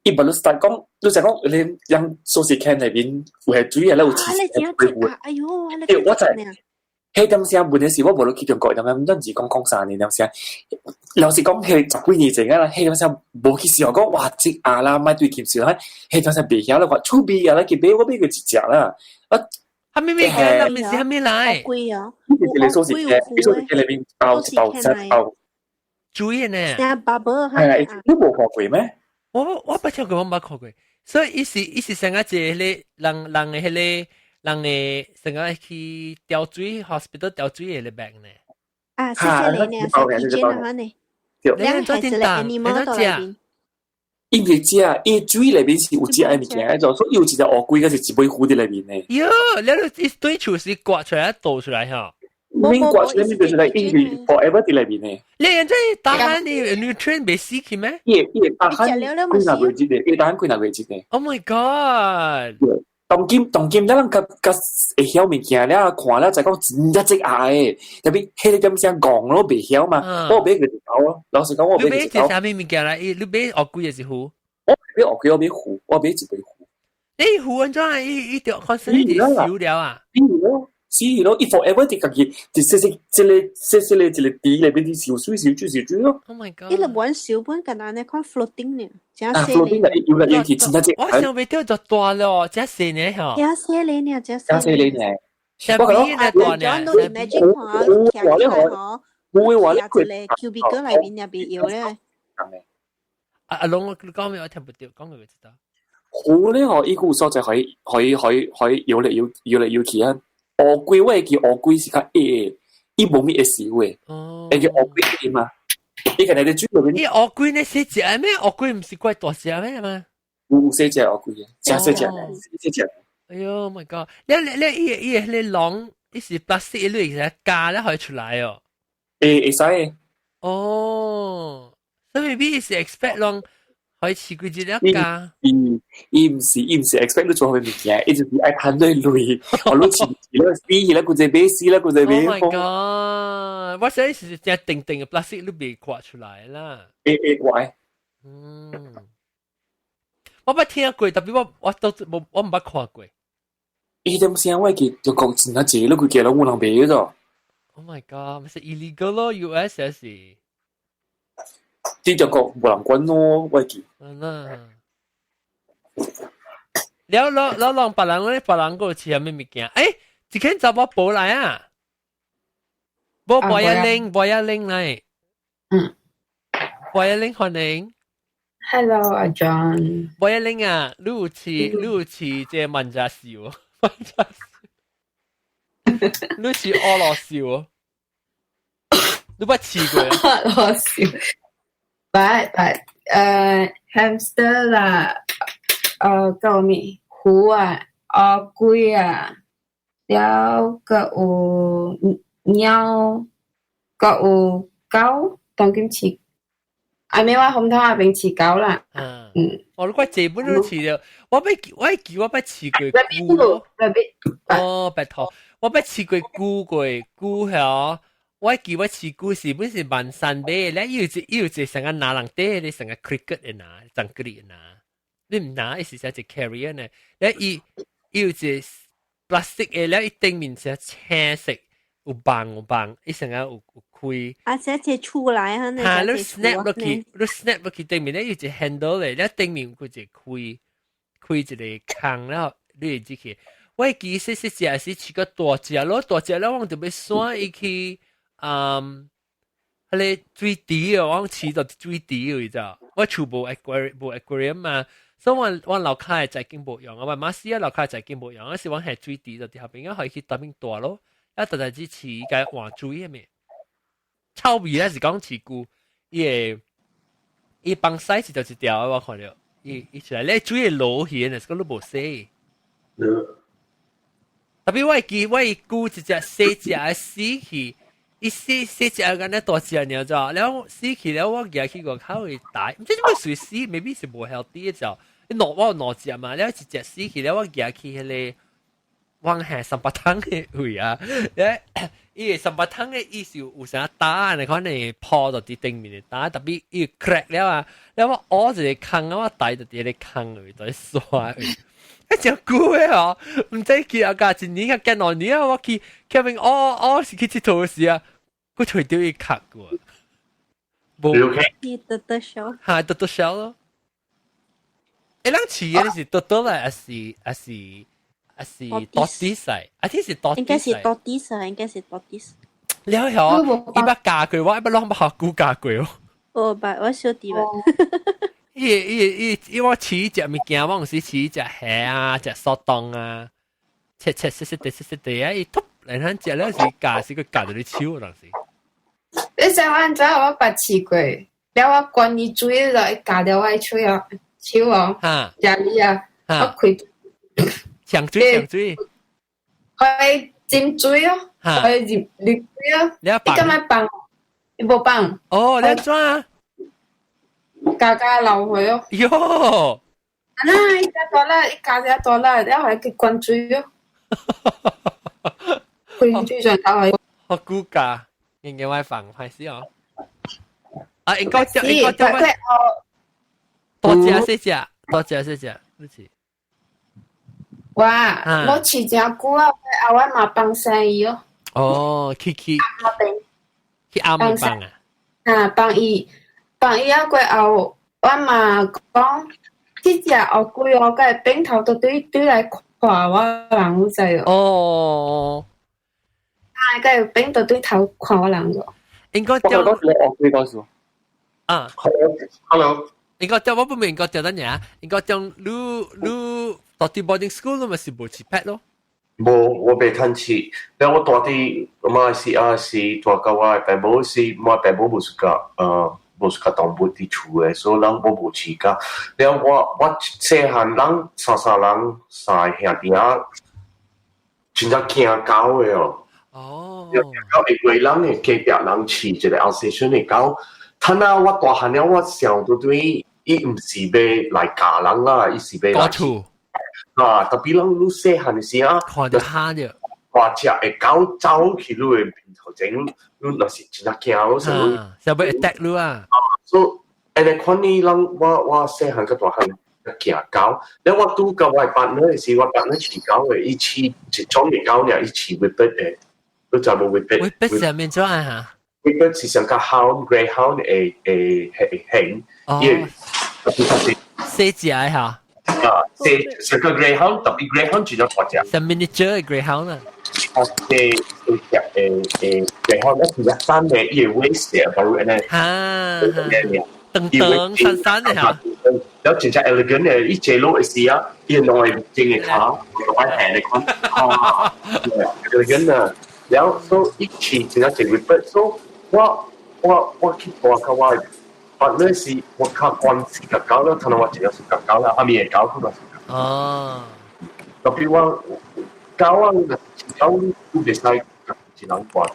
伊無你 start 講，你就講你讓壽司 can 內面有係水啊，咧有刺刺。哎喲，我知。彼點聲問題是我無咧去中國，點樣咱是講講3年點聲，老實講，彼十幾年前啊，彼點聲無去想講哇，這啊啦，莫對金笑，彼點聲袂曉啦，話趣味啊，來去買我買過一隻啦，啊，啥物物件？物是啥物來？貴啊！一個壽司 can，壽司 can 內面包一包三包水呢？係啊，你無看過咩？我捌聽過，我毋捌看過，所以伊是成個一個彼個人人的彼個。人會成個去吊水 hospital 吊水的個 bag 呢？啊，謝謝你呢，是幾件啊呢？兩還是 animal 到內面？伊毋是食，伊水內面是有食的物件，就所以有一隻烏龜，閣是一尾虎佇內面的。喲，你一對厝是刮出來倒出來吼？面刮出來，面出來，伊是 forever 佇內面的。你人這打漢你 nutrient 袂死去咩？伊伊打漢幾若月一個，伊打漢幾若月一個。 Oh my god！當今當今，咱人較較會曉物件了，看了就講真正這鴨的，特別彼個點聲戇咯，袂曉嘛。我買過一頭啊，老實講我買過一頭。你買啥物物件來？你買烏龜還是虎？我買烏龜，我買虎，我買一尾虎。你虎按怎？伊伊著看死你死了啊？死咯，死咯！伊 forever 佇家己，佇細細這個細細個一個池內面佇游水游水游水咯。 Oh my god！伊就玩小本，簡單咧看 floating 呢，真細。floating 嚟，游來游去，真正我想袂到就大咯，真細呢吼。真細咧呢，真細咧呢。我講啊，大呢。我 imagine 看，徛起來吼，我會話你一個 cubicle 內面也袂搖咧。阿阿龍，你講咩？我聽不到，講過就知道。虎咧吼，伊有所在可以可以可以可以游來游游來游去啊。烏龜我會記烏龜是較矮的，伊無物會死的。會記烏龜嘛？伊可能佇水內面。伊烏龜呢細隻咩？烏龜毋是怪大隻咩嘛？有細隻烏龜的，誠細隻，細隻。哎喲，My God！你你你伊伊彼個籠，伊是 plastic 類嘅，加咧可以出來哦。會會使。哦，所以 maybe 是 expect 攏可以飼幾隻了加。伊伊毋是伊毋是 expect 你做啥物件，伊就是愛趁你鐳，予你飼了死了，規隻買死了，規隻買。 Oh my god！我想是正定定嘅 plastic 你袂掛出來啦。會會掛。嗯，我捌聽過，特別我我都無我毋捌看過。伊點聲我記就講真啊濟，你規家攏有人賣咗。 Oh my god！是 illegal 咯，US 是。佇中國無人管咯，我記。嗯啦。了了了，讓別人咧，別人閣有飼啥物物件？欸，一間查某婆來啊！無博一拎，博一拎來。嗯。博一拎歡迎。 Hello，阿 John。博一拎啊，你有飼，你有飼這萬家獸，萬家獸。你飼俄羅斯哦？你捌飼過啊？俄羅斯。But hamster 啦，閣有咩虎啊，烏龜啊，了閣有貓，閣有狗，當今飼。啊，咩我紅頭那邊飼狗啦。嗯。我如果這本都飼了，我記我捌飼過龜咯。哦，白兔，我捌飼過龜過龜嚇。我記我飼龜是本是萬山買，咧伊有一成個拿人底，你成個 cricket 的拿，長距離拿。你毋拿，伊是寫一 carrier 呢。咧伊有一 plastic 的，咧伊頂面是青色，有網有網，伊成個有開。啊，這這出來哈？嚇，你 snap 落去，你 snap 落去頂面咧有一個 handle 咧，咧頂面有一個開開一個空，然後你會入去。我記細細隻時飼個大隻咯，大隻了我就欲徙伊去，彼个水池哦，我飼到水池你知？我厝無 aquarium 無 aquarium 嘛，所以我樓跤的環境無用啊，我媽死啊樓跤的環境無用，啊是我下水池就佇後邊，我可以去當邊大咯，啊特特只飼個換水的咩？臭味咧是講飼龜，伊會伊放屎是就一條，我看著，伊出來咧水會落去，若是講你無洗。特別我會記，我會龜一隻細隻的死去。伊死死隻敢若大隻爾咋，了死去了，我舉去外口會大，毋知做麼隨死，maybe 是無 healthy 的就，伊兩我有兩隻嘛，了一隻死去了，我舉去彼個往下三八湯的位啊，咧伊個三八湯的意思有啥打，你看你鋪到佇頂面的打，特別伊 crack 了啊，了我挖一個空啊，我帶到佇个空位在刷位。一隻龜的哦，毋知去啊，加一年啊，加兩年啊，我去去邊哦哦是去𨑨迌時啊。佢除掉伊殼過，無，伊得得小，嚇得得小咯。欸，咱飼的是多多來，還是 tortoise？啊，這是 tortoise。應該是 tortoise，應該是 tortoise。了後，伊捌教過我，伊捌攏捌學古教過哦。哦，捌我小弟捌。伊伊伊伊，我飼隻物件，我有時飼隻蝦啊，隻蘇東啊，切切細細地細細地啊，伊突然間食了是咬是個咬到你手當時。你知我怎我捌飼過，了我關伊水落，伊咬著我手啊手哦，食你啊，我開搶水搶水，開斟水哦，開入入水哦，你敢欲放？伊無放。哦，你按怎啊？加加流血哦。喲！啊，伊遮大粒，伊咬遮大粒，了予伊去灌水哦。開水上頭去。好古教，應該我放歹勢哦。啊，應該叫應該叫我。多隻細隻，多隻細隻，你飼。我飼真久啊，後我嘛放生伊哦。哦，去去。去阿姆放啊？啊，放伊，放伊啊過後，我嘛講，這隻烏龜哦，佮變頭都對對來看我人，有知哦？哦。啊，佮變頭對頭看我人個。應該叫我烏龜告訴。啊。 Hello。應該叫我不明應該叫得爾，應該將你你到佇 boarding school 你咪是無飼 pet 咯？無，我袂趁飼。了我蹛佇馬來西亞時，蹛佮我的爸母時，我爸母無 suka，無 suka 動物佇厝的，所以咱我無飼狗。了我細漢人三三人三個兄弟仔，真正驚狗的哦。哦。驚狗因為人的隔壁人飼一個 Alsatian 的狗，趁啊我大漢了，我想到對，伊毋是欲來咬人啦，伊是欲來厝。啊，特別咱你細漢的時啊，看著嚇著，大隻的狗走去你的面頭前，你若是真正驚，你想你，想欲 attack 你啊？所以按呢款呢，咱我細漢佮大漢驚狗，了我拄佮我的 partner 的時，我 partner 飼狗的，伊飼一種的狗爾，伊飼 whippet 的，你知無 whippet？ whippet 是咩種啊？嚇？whippet 是像個 hound、greyhound 的的型，伊細隻的嚇。啊，細像個 greyhound，特別 greyhound 真正大隻。像 miniature greyhound 啊。啊，細細隻的的 greyhound，一條三的，伊的 waist 的，比如按呢。哈。長長瘦瘦的嚇。了真正 elegant 的，伊坐落的時啊，伊兩个正的跤，我行的款，啊，elegant 啊。了所以伊飼真正一 whippet，所以我去蹛佮我 partner 是我較關心個狗啦，可能我真正是個狗啦，阿咪的狗佢嘛是。哦。特別我狗啊，狗你袂使一人掛，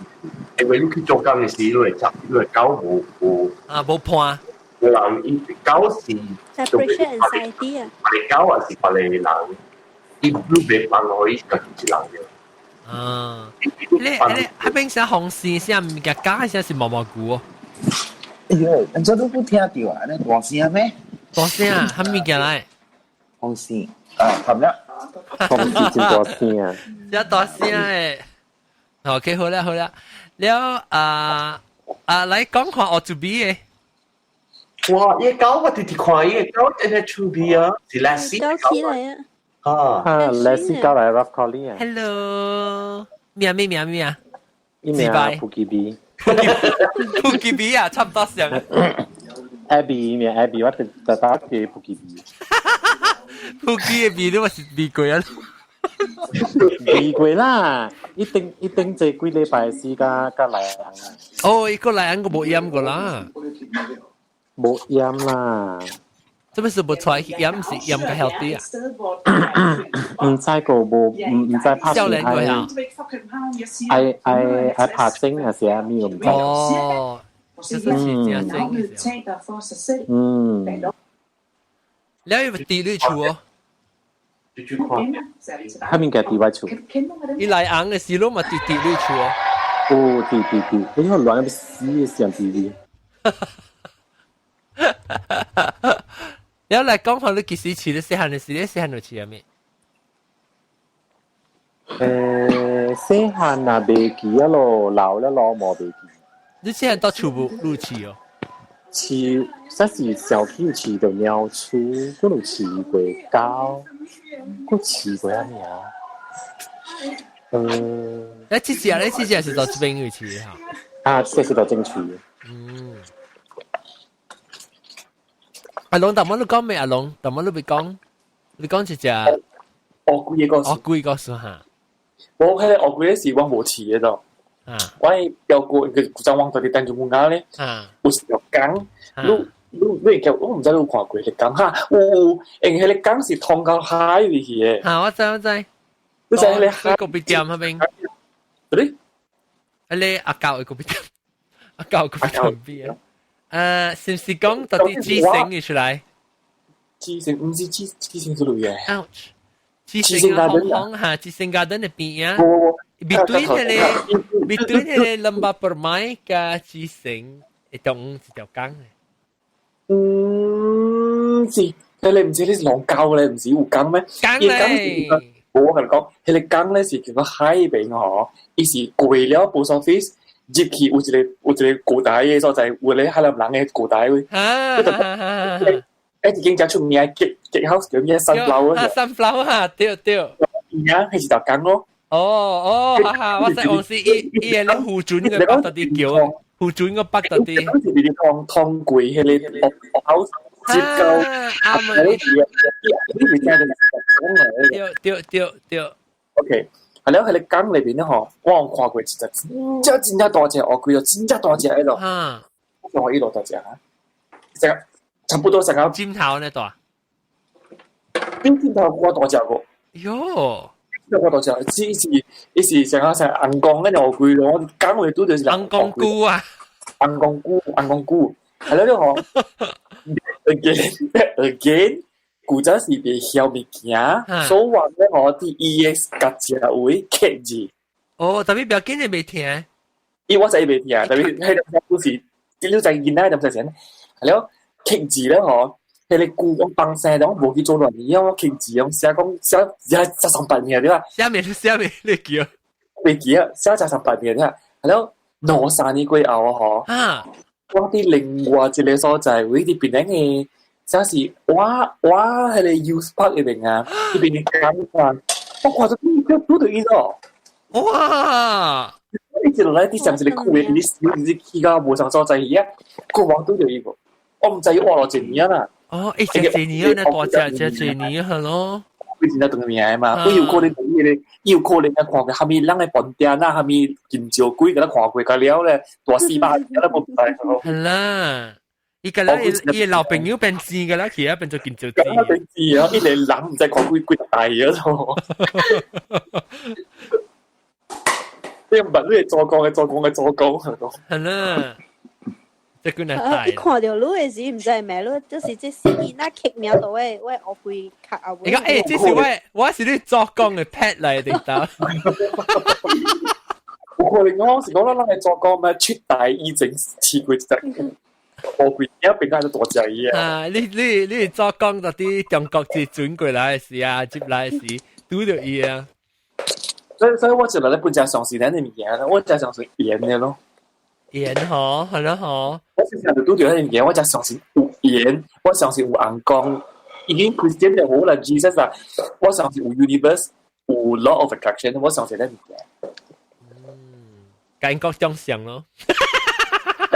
因為你去做工嘅時，你會執，你會狗無無啊無伴，無人伊狗是 Separation anxiety 啊，別個狗還是別個人，伊你袂放予伊家己一人嘅。啊，你彼邊寫紅線，寫物件加寫是毛毛菇哦。哎呦，你這都不聽到啊？你大聲咩？大聲啊！啥物件來？紅線啊，含了。紅線真大聲啊！真大聲誒。OK，好啦好啦，了啊啊，來講看學做味嘅。哇！伊狗我直直看伊個狗真係趣味啊，是 Lassie 狗起來啊！啊啊，Lassie 狗來 Rough Collie 啊。 Hello，咩咩咩咩啊？伊名普吉比。普吉比啊，差唔多像。 Abby 名 Abby，我特特打叫普吉比。普吉嘅味你嘛是味過啊？味過啦，一定一定這幾禮拜時間才來啊。哦，伊個來個無醃過啦。無醃啦。這不是無出來醃，是醃較 healthy 啊？毋知個無，毋知拍少年過啊？愛愛愛拍針還是啥物？我毋知。哦，這是真正嗯。你有佇你厝哦？彼物件佇我厝。伊來紅的時攏嘛佇佇你厝哦。哦，佇佇佇，你看亂要死的上佇你。你來講下你幾時飼？你細漢的時，你細漢就飼啥物？細漢啊，袂記啊咯，老了咯，無袂記。你細漢到厝無汝飼哦？飼，實是小區有飼著貓鼠，閣有飼過狗，閣飼過啥物啊？你這隻你這隻是到這邊去飼哈？啊，這是到正飼。嗯。阿龍，頭先你講咩？阿龍，頭先你未講，你講一隻。烏龜的故事。烏龜故事哈。我彼個烏龜是我無飼的咯。啊。我表哥古早我佇丹絨木仔咧，有一條江，你你你叫我毋知你有看過彼個江哈？有有，因為彼個江是通到海裡去的。啊，我知我知。你知彼個海咖啡店彼邊？對。彼個阿狗的咖啡店，阿狗咖啡店邊啊？是毋是講到底雞生的出來？雞生毋是雞雞生出來的。 Ouch！雞生啊，紅紅哈，雞生 garden 的邊啊。Between 彼個 between 彼個 Lembah Permai 佮雞生，會當一條江的。嗯，是，彼個毋是你是龍溝咧，毋是有江咩？江咧。我共你講，彼個江咧是叫做海邊吼，伊是過了 post office 入去有一個有一個古代的所在，有咧海南人的古代位。啊！一間真出名的結 house 叫咩 Sunflower 啊，Sunflower 啊，對對。啊，彼是條江咯。哦哦，哈哈，我知往時伊伊個咧湖準個北到底橋，湖準個北到底。是佇通通過彼個 house 接到啱啊！你是聽著講的。對對對對。 OK，係了，彼個江裏邊咧吼，我有看過一隻真正真正大隻烏龜哦，真正大隻的咯。我伊偌大隻啊？這個差不多成個枕頭呢大。比枕頭較大隻個。喲！較大隻，伊是伊是成個成紅公那烏龜咯，我講話拄著是紅公龜啊！紅公龜，紅公龜，係了了吼。Again again，古早時袂曉物件，所以話咧吼，佇伊的家食位刻字。哦，特別不要緊，你袂聽。伊我知伊袂聽，特別彼個故事，你知囡仔就唔使錢。係了，刻字咧吼，彼個龜我放生，我無去做亂嘢，我刻字，我寫講寫寫寫三百年對吧？寫咩？寫咩？你記？袂記啊，寫寫三百年對吧？係了，兩三年過後吼，我佇另外一個所在位佇檳城的，這是我我彼個 Youth Park 那邊啊，彼邊的江啊，我看著拄著伊咯。哇！一直落來佇上一個區域，你你去到無仝所在去啊，國王拄著伊無，我毋知伊活落一年啦。哦，欸，這一年啊，大隻這一年係咯。佢真正長命的嘛，佢有可能伊個，伊有可能啊看過蝦米人的盤店啊，蝦米金蕉龜，共咱看過甲了咧，大四百，咱無知係啦。伊個咧，伊老朋友變錢個啦，去啊變做金招錢。變錢啊！一個人毋知看幾幾大啊！錯。你唔捌你做工嘅做工嘅做工係講。係啦，這幾難大。伊看著你的時，毋知咩，你就是這死囡仔劇名度的，我學會較後尾。伊講欸，這是我，我是你做工的 pet 來的，得。有可能我是講咱人會做工咩？出大以前試過一隻。我規一邊間就大隻伊啊！啊，你做工就佇中國是轉過來的時啊，接來的時拄著伊啊。所以我就來咧本正相信咱的物件，我真相信緣的咯。緣吼，係咯吼。我時常就拄著彼物件，我真相信有緣，我相信有尪公，已經 Christian 就好啦，Jesus 啊，我相信有 universe，有 law of attraction，我相信彼物件。嗯，佮英國相像咯。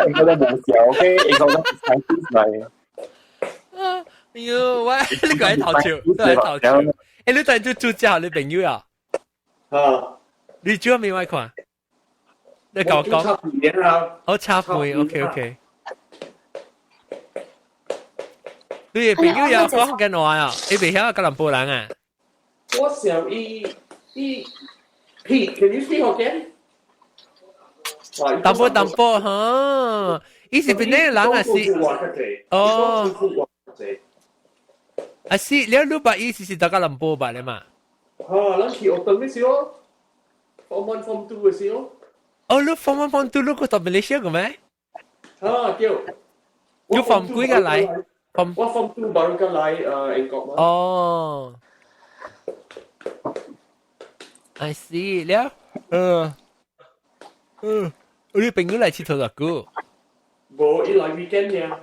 應該都冇事，OK，應該都係嚟。哎喲，喂，你個喺頭笑，都喺頭笑。欸，你等陣做之後，你朋友啊？啊！你做咩我看？你甲我講。我插會，OK OK。你朋友有講緊話啊？你袂曉吉隆坡人啊？我想伊伊，Pete，can you speak Hokkien？淡薄淡薄哈，伊是邊個人啊？是哦，啊是，你你把伊是是大吉隆坡吧咧嘛？嚇，咱去學堂嘅時候，form one form two 嘅時候。哦，你 form one form two 你過到馬來西亞個咩？嚇，對。你 form 幾個來？我 form two baru 個來英國嘛。哦。I see 了，嗯嗯。你朋友來𨑨迌偌久？無，伊來 weekend 爾。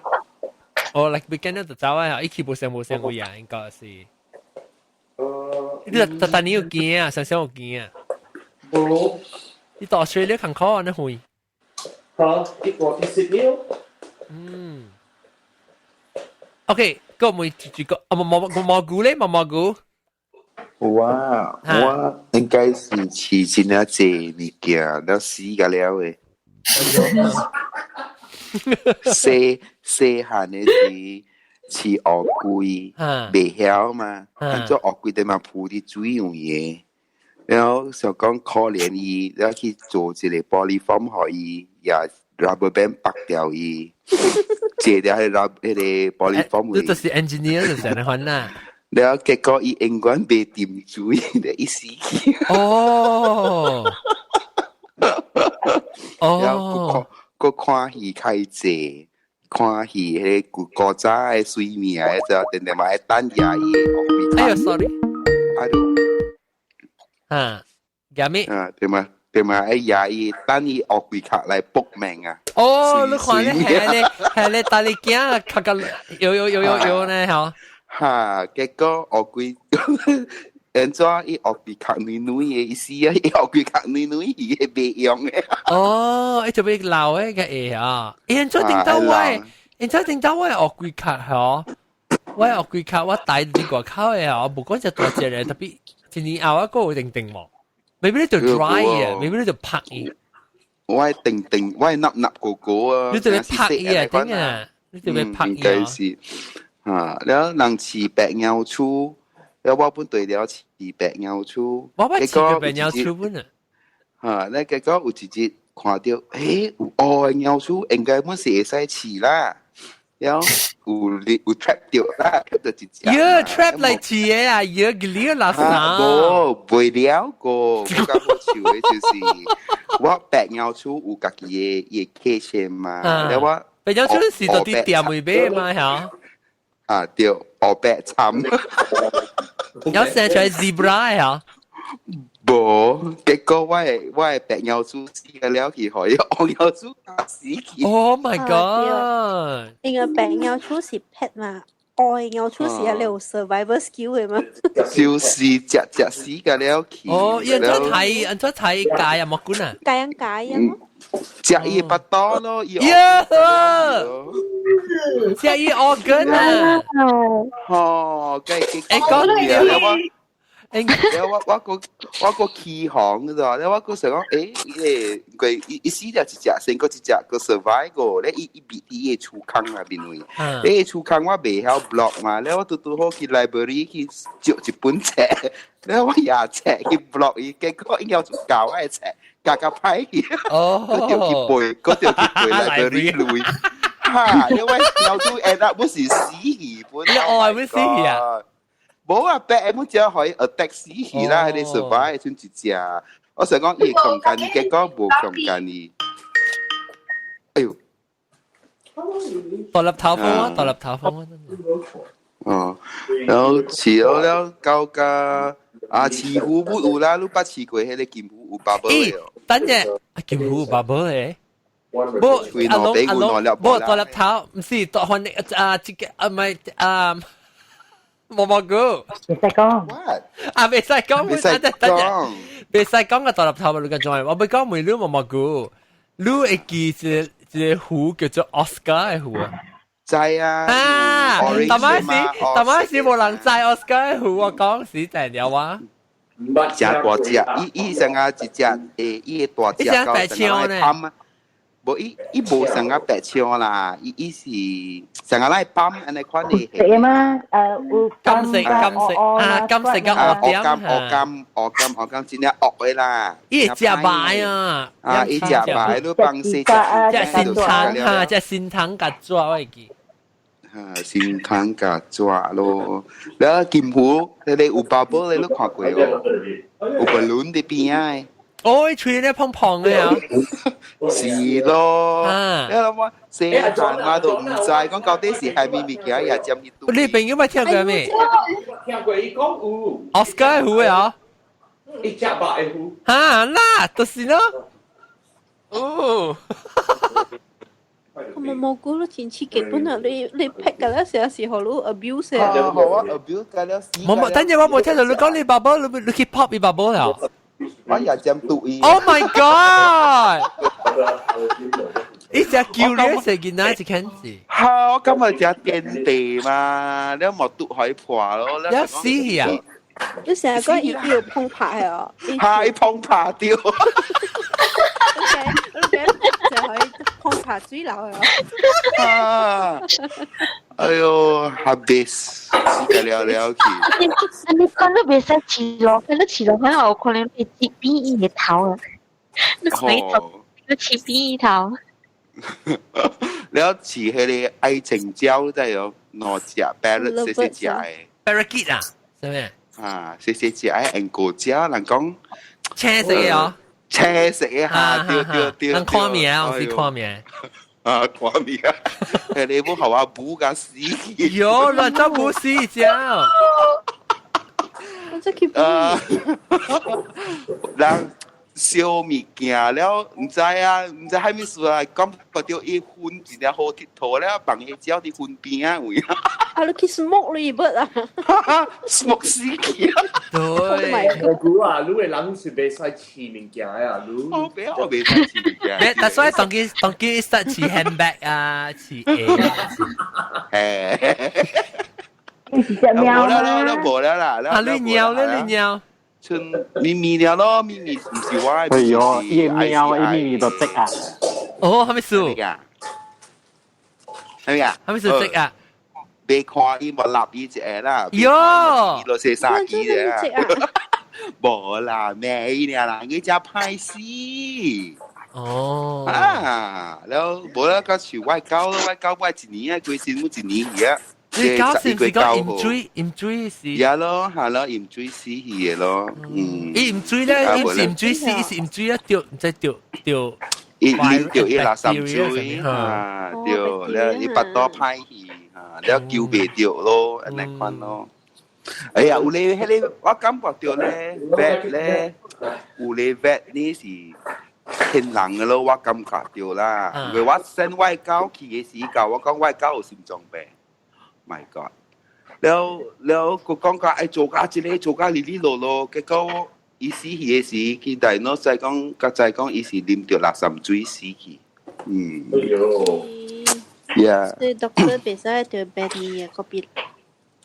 哦，來 weekend 就走啊！伊去無上無上位啊，應該是。你逐逐年有見啊，常常有見啊。無。你到水你坎坷啊，你會？嚇！伊過去悉尼。嗯。OK，個問一個，啊，毛毛毛菇咧，毛毛菇。有啊，我應該是飼真啊濟物件，了死甲了的。細細漢的時飼烏龜，袂曉嘛，按怎烏龜佇嘛浮佇水有的，然後想講可憐伊，了去做一個玻璃風予伊，也 rubber band 縛掉伊，借掉彼個彼個玻璃風。你就是 engineer 就是按呢款啦。了結果伊永遠袂沉水，伊死去。哦。哦。了閣看戲較濟，看戲彼個古古早的水命的，就定定嘛愛等亞伊的。哎喲，sorry。啊就。啊，亞咩？啊，對嘛對嘛，愛亞伊等伊烏龜殼來搏命啊！哦，你看咧係咧係咧，大力鏡較較有有有有有呢，吼。哈，結果烏龜，按怎伊烏龜殼軟軟的意思啊？伊烏龜殼軟軟，伊會袂用的。哦，伊就欲老的個會啊！伊按怎頂到我？按怎頂到我烏龜殼吼？我烏龜殼我帶佇外口的吼，無講只大隻的，特別一年後我閣有定定無？maybe 你就 dry 啊，maybe 你就拍伊。我會定定，我會納納個個啊。你就欲拍伊啊，頂啊！你就欲拍伊啊。應該是。啊，了人飼白貓鼠，了我本對了飼白貓鼠，我捌飼過白貓鼠本啊。啊，咧結果有一日看著，欸，有烏的貓鼠應該本是會使飼啦，了有有 trap 著啦，trap 著一隻。喲，trap 來飼的啊，喲，佢了垃圾。無，袂了過，較好笑的就是我白貓鼠有家己的伊的價錢嘛，了我白貓鼠是到佇店內買嘛，嚇？啊對，烏白參。有生出來 zebra 啊？無，結果我的白貓鼠死了去，予伊烏貓鼠咬死去。 Oh my god！因為白貓鼠是 pet 嘛，烏貓鼠是係你有 survival skill 的嘛。就是食食死個了去。哦，按怎睇？按怎睇解啊？莫管啊？解樣解啊？食伊腹肚咯，伊。呀！食伊 organ 啊！吼，計欸講了我。我個起行嗰度，了我個想講，欸，伊個佢伊死了一隻，先過一隻個 survive 過，咧伊伊別伊個厝空啊邊位，伊個厝空我袂曉 block 嘛，了我拄拄好去 library 去借一本冊，了我也冊去 block 伊，結果伊要就教我冊，加加歹去，嗰條去背，嗰條去背 library 類，哈，因為老都 end up 不是死去本，你愛不死去啊？無啊，白冇只可以 attack 死去啦，佢哋 survive 剩一隻。我想講伊強姦，結果無強姦伊。哎呦！獨立頭風啊，獨立頭風啊！哦，然後飼咗了狗家啊，飼虎不有啦，你捌飼過彼個金虎有寶寶的哦。等陣，金虎有寶寶的。無阿龍阿龍，無獨立頭，毋是獨換啊，這個啊，唔係啊。毛毛菇，袂使講。啊，袂使講，袂使講，袂使講個獨立頭，你講做我欲講問你毛毛菇，你會記一個虎叫做 Oscar 的虎啊？知啊。啊，逐擺時，逐擺時無人知 Oscar 的虎，我講是真了啊。誠大隻，伊伊上啊一隻，誒，伊個大隻到成個來無伊伊無上個白槍啦，伊伊是上個來泵按呢款的。色嗎？有金色金色啊，金色嘅鵝點金鵝金鵝金鵝金真正惡的啦。伊會食白啊！啊，伊食白你放四隻，隻新糖哈，隻新糖佮紙我會記。哈，新糖佮紙咯，了金虎，彼個有寶寶的你看過哦？有 balloon 佇邊仔的。哦，喙咧胖胖的啊！是咯，你諗我細漢嘛都毋知，講到底是啥物物件也佔一你朋友捌聽過未？聽過伊講有。 Oscar 虎的啊？伊食白的虎。哈，那就是咯。哦。毛毛菇都真刺激，本來你劈㗎啦，成時候你 abuse 啊！好啊，abuse 㗎了。冇冇，等陣我冇聽到你講你爸爸，你去 pop 你爸爸了。我也針毒伊。 Oh my god！伊只叫你食囡仔一牽子。哈！我今日食電地嘛，你冇毒可以破咯。你死啊！你成日講伊要碰拍啊！哈！伊碰拍掉。 OK，就可以碰拍水流啊！啊！哎呦，habis，死個了了去。你講你袂使飼落，你飼落可能有可能會切扁伊的頭啊！你可以做你切扁伊頭。了飼彼個愛情鳥，再有兩隻 parrot 細細隻的。 Parakeet 啊？啥物？啊，細細隻的英國鳥，人講青色的哦。青色的哈，對對對。人看名，我是看名。啊，看名，彼個要予我補甲死去。喲，亂走補死只。我真去啊！人燒物件了，毋知啊，毋知啥物事啊，感覺到伊薰真正好𨑨迌了，放彼鳥佇薰邊仔位。啊，你去 smoke 你不啊？smoke 死去啊！對。我估啊，你的人是袂使飼物件啊，你。我袂，我袂使飼物件。但所以當佢當佢實飼 handbag 啊，飼鞋。誒。你是隻貓無啦啦，無啦啦。啊，你貓咧，你貓。春咪咪了咯，咪咪毋是我。哎喲，伊貓伊咪咪都識啊！哦，啥物事？係咪啊？啥物事識啊？別看伊無立伊一個啦。喲，伊落寫三支啫。無啦，咩爾啦，伊只歹死。哦。啊，了無啦，到時我狗咯，我狗我一年啊，規身每一年去啊。你狗是毋是講飲水？飲水是？呀咯，係咯，飲水死去的咯，嗯。伊飲水咧，伊是飲水死，伊是飲水啊，著毋知著著。伊啉著伊垃圾水啊，對，了伊腹肚歹去，啊，了救袂著咯，按呢款咯。哎呀，有咧，彼個我感覺著咧，vet 咧，有咧 vet 呢是騙人的咯，我感覺著啦。因為我 send 我狗去的時候，我講我狗有心臟病。My God！了了，佢講講愛做甲這個做甲哩哩囉囉，結果伊死去的時，佢大腦再講，佮再講，伊是啉著垃圾水死去。嗯。哎喲。 Yeah。所以 doctor 袂使著病你的嗰邊。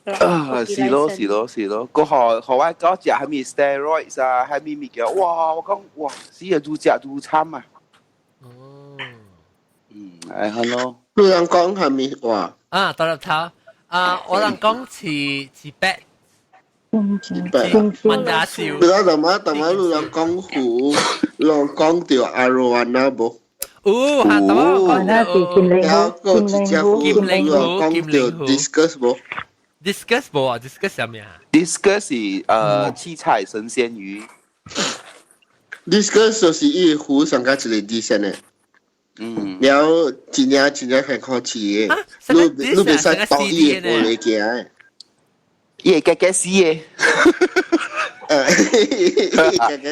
啊，是咯是咯是咯，個學學我講食係咪 steroids 啊，係咪物件？哇！我講哇，死啊，愈食愈慘啊！哦，嗯，係係咯。你人講係咪話？啊，大粒頭啊，我人講似似白，問下笑。你講大媽大媽，你人講虎，你人講到 arowana 無？哦，嚇，大媽講到，然後個一隻虎，你人講到 discus 無？ Discus 無啊？Discus 係咩啊？Discus 是七彩神仙魚。 Discus 就是伊虎上加一個 decent 的。嗯。然後真正真正很好飼的，你你袂使擋伊的玻璃鏡的。伊會結結死的。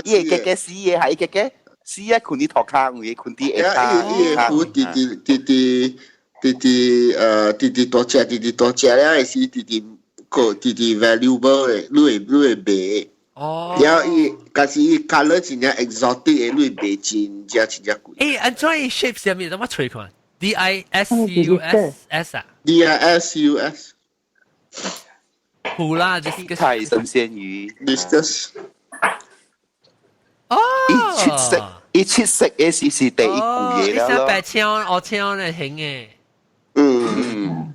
伊會結結死的，係伊結結死啊！睏佇塗跤，有睏佇下跤。伊個虎直直直直直直直直大隻，直直大隻了，是直直個直直 valuable 的，你會賣。哦。然後伊，但是伊 colour 真正 exotic 的，你會賣真正真正貴。欸，按怎伊 shape 啥物？怎麼揣看？D I S C U S S 啊？D I S C U S。虎啦，七彩神仙魚。 Discus。哦。伊七色，伊七色的是第一句嘢啦。白青、黑青咧型的。嗯。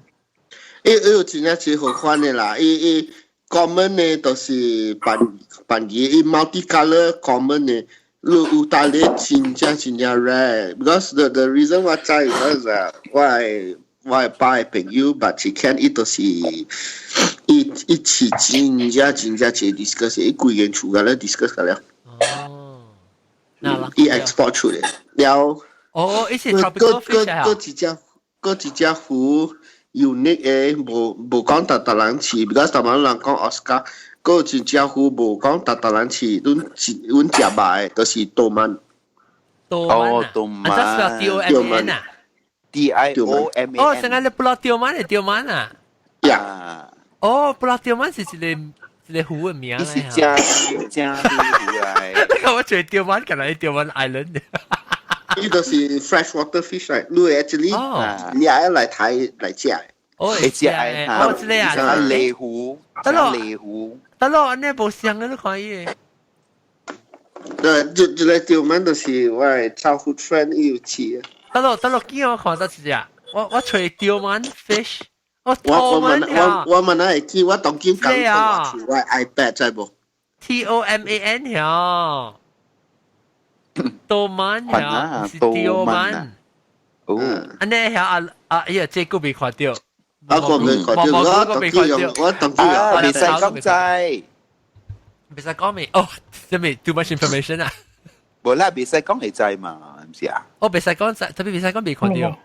伊伊有真正真好款的啦，伊伊 common 的就是扮扮嘢，伊 multi color common 的，你有大咧真正真正 rare，because the reason 我知，because 我爸的朋友捌一看，伊就是伊伊飼真正真正濟 discus，伊規間厝共咧 discus 個了。哦，伊 export 出來，了。哦，伊是 tropical fish 啊。閣一隻魚 unique 的，無無講逐逐人飼，because 逐擺人講 Oscar，閣有一隻魚無講逐逐人飼，阮阮食肉的，就是 toman。 Toman 哦，toman。啊，這是 D O M A N 啊。 D I O M A N。哦，成個你 Pulau Tioman 係 Tioman 啊？呀。哦，Pulau Tioman 是一個一個湖的名。伊是正正魚來。你看我做 Tioman，敢若 Tioman Island。伊就是 freshwater fish 來，你 actually 你愛來睇來食。哦，會食的，哦，這個啊，瀨魚，得咯，瀨魚，得咯，按呢無像的，你看伊。對，這這個 Tioman 就是我的 childhood friend 伊有飼。得咯，得咯，見我看到一隻，我揣 Tioman fish，我我我問我我問會記，我當今講我我 iPad 知無？T O M A N 條，Toman 條，是 Tioman。哦，按呢條啊啊，哎呀，這個未看到。啊，我未看到，我當今用，我當今用。袂使講知，袂使講未？哦，這咪 too much information 啊！無啦，袂使講會知嘛，毋是啊？哦，袂使講知，特別袂使講未看到。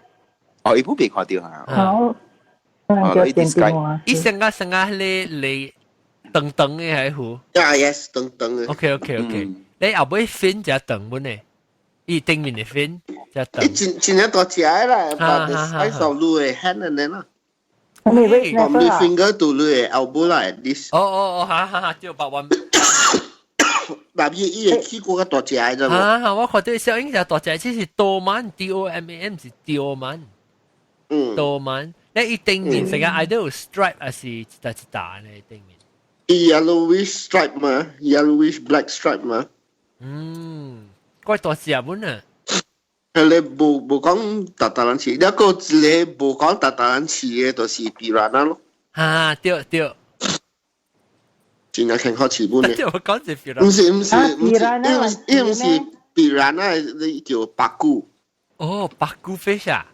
哦，伊本未看到嚇。好，哦，伊電伊成個成個迄個嚟長長的係魚。啊，yes，長長的。 OK，你後尾 fin 就長本的，伊頂面的 fin 就長。伊真真正大隻啦，but the size of 你的 hand 呢啦。我你 finger to 你的 elbow 啦，at least。哦哦哦，哈哈哈，就百萬。嗱，伊伊會起過較大隻的啫。啊，我看到小英就大隻，這是 Toman D O M A N 是 Tioman。Toman，你伊頂面成個 either 有 stripe 還是一笪一笪呢？頂面。伊 yellowish stripe 嘛，yellowish black stripe 嘛。嗯，怪大隻本啊。係你無無講逐逐人飼，一個一個無講逐逐人飼的，就是 piranha 咯。啊，對對。真正健康飼本的。我講是 piranha。毋是毋是毋是，伊毋是 piranha，你叫 pacu。哦，pacu fish 啊。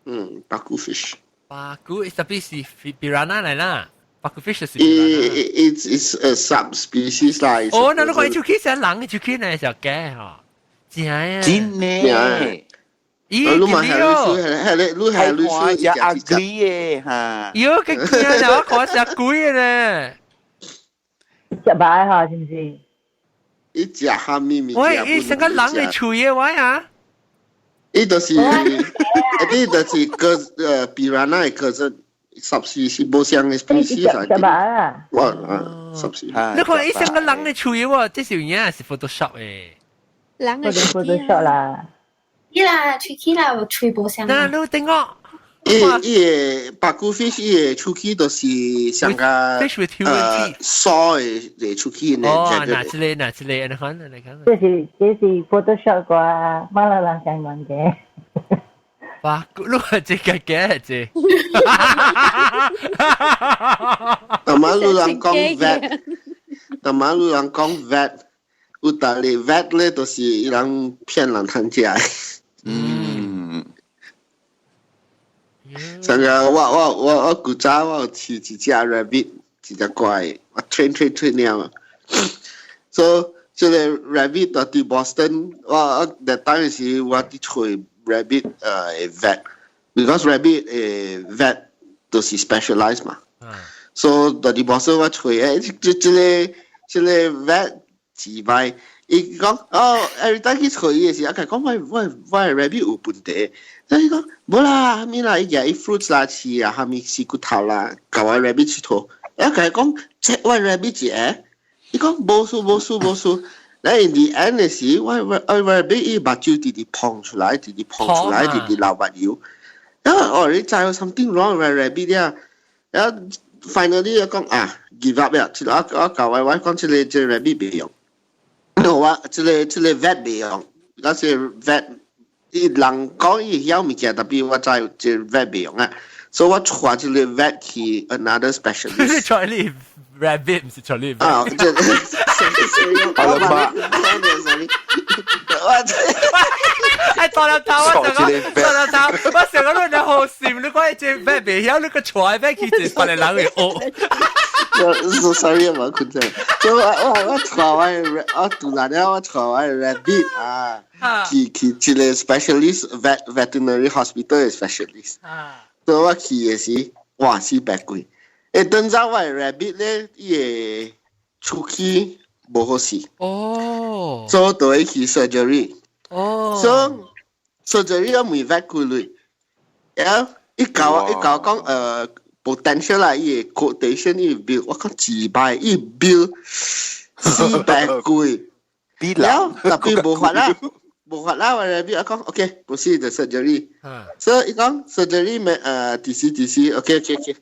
嗯，pacu fish。 Pacu 特別是 piranha 來啦。Pacu fish 是。 It's a subspecies 啦。哦，那你講出去成人出去呢就假嗬，真啊。真呢。咦，你嘛係律師，係你，你係律師，只 ugly 的嚇。喲，佢驚啊！我看只鬼呢。食白嚇，是毋是？伊食蝦米物件。喂，伊成個人的喙的位啊！伊就是，伊就是個piranha 的 cousin，subspecies 無相的 species 食白啊！我啊，subspecies。你看伊成個人的喙喎，這是有影是 Photoshop 的。人的 Photoshop 啦。伊啦，喙齒啦，有喙無相。那你頂我。伊伊個 pacu fish 伊個出去都是像個 fish with human teeth 疏的的出去呢。哦，哪一個哪一個？你看你看。這是 Photoshop 啩，馬來人上問嘅。哇！你係這個嘅這。大馬路人講 vet，大馬路人講 vet，有道理 vet 咧，就是伊人騙人趁食。嗯。上個我古早我有飼一隻 rabbit，一隻怪，我 train train train 了。所以這個 rabbit 到佇 Boston，我 that time 時我佇揣 rabbit vet，because rabbit vet 都是 specialize 嘛。所以到佇 Boston 我揣這個 vet 自擺，伊講哦，every time 去揣伊的時，我講我 rabbit 有問題。所以講無啦，啥物啦，伊舉伊 fruits 啦，飼啊，啥物飼骨頭啦，共我 rabbit 佚佗。我共伊講，這我 rabbit 一個，伊講無事無事無事。咧 in the end 的時，我 rabbit 伊目睭直直膨出來，直直膨出來，直直流目油。然後哦，你知有 something wrong with rabbit 了。然後 finally 我講啊，give up 了。我共我我講這個 rabbit 袂用，我這個 vet 袂用，嗰是 vet。伊人講伊曉物件，特別我知這 vet 袂用啊，所以我帶這個 vet 去 another specialist。你帶你 rabbit 毋是帶你 vet。啊，這好了吧？我哎，大粒頭我想講，大粒頭，我想講你好心，你講這 vet 袂曉，你個帶 vet 去一別個人會學。 So sorry 啊，冇困咗。所以我帶我我杜蘭了，我帶我 rabbit 啊。去一個 specialist veterinary hospital 的 specialist。所以我去的時，哇，四百幾。等陣我的 rabbit 咧，伊會出去無好勢。哦。所以就會去 surgery。哦。所以 surgery 我問 vet 幾鐳，然後伊共我講potential 啦，伊個 quotation 伊 bill，我講幾百，伊 bill 四百幾。然後特別無法啦。無法啦，我 rabbit 我講 OK，proceed the surgery。所以伊講 surgery 咩幾時幾時，OK OK OK。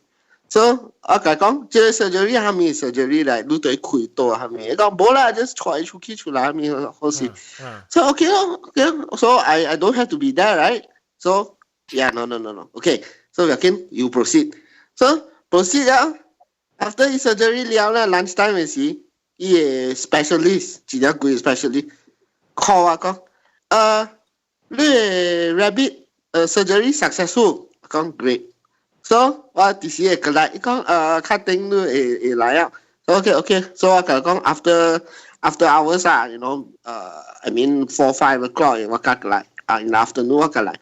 所以我共伊講，這個 surgery 啥物 surgery 來，你對開刀啥物？伊講無啦，just 帶出去出來啥物好勢。所以 OK 咯，OK 咯。So I don't have to be there, right? So yeah, no no no no. OK. So 要緊，you proceed. So proceed 了，after 伊 surgery 了咧，lunch time 的時，伊個 specialist，真正貴 specialist call 我講。你 rabbit surgery successful，講 great。So 我第時會過來，伊講確定你會會來啊。OK OK，so 我共伊講 after hours 啊，I mean 4, 5 o'clock 我較過來，啊 in the afternoon 我過來。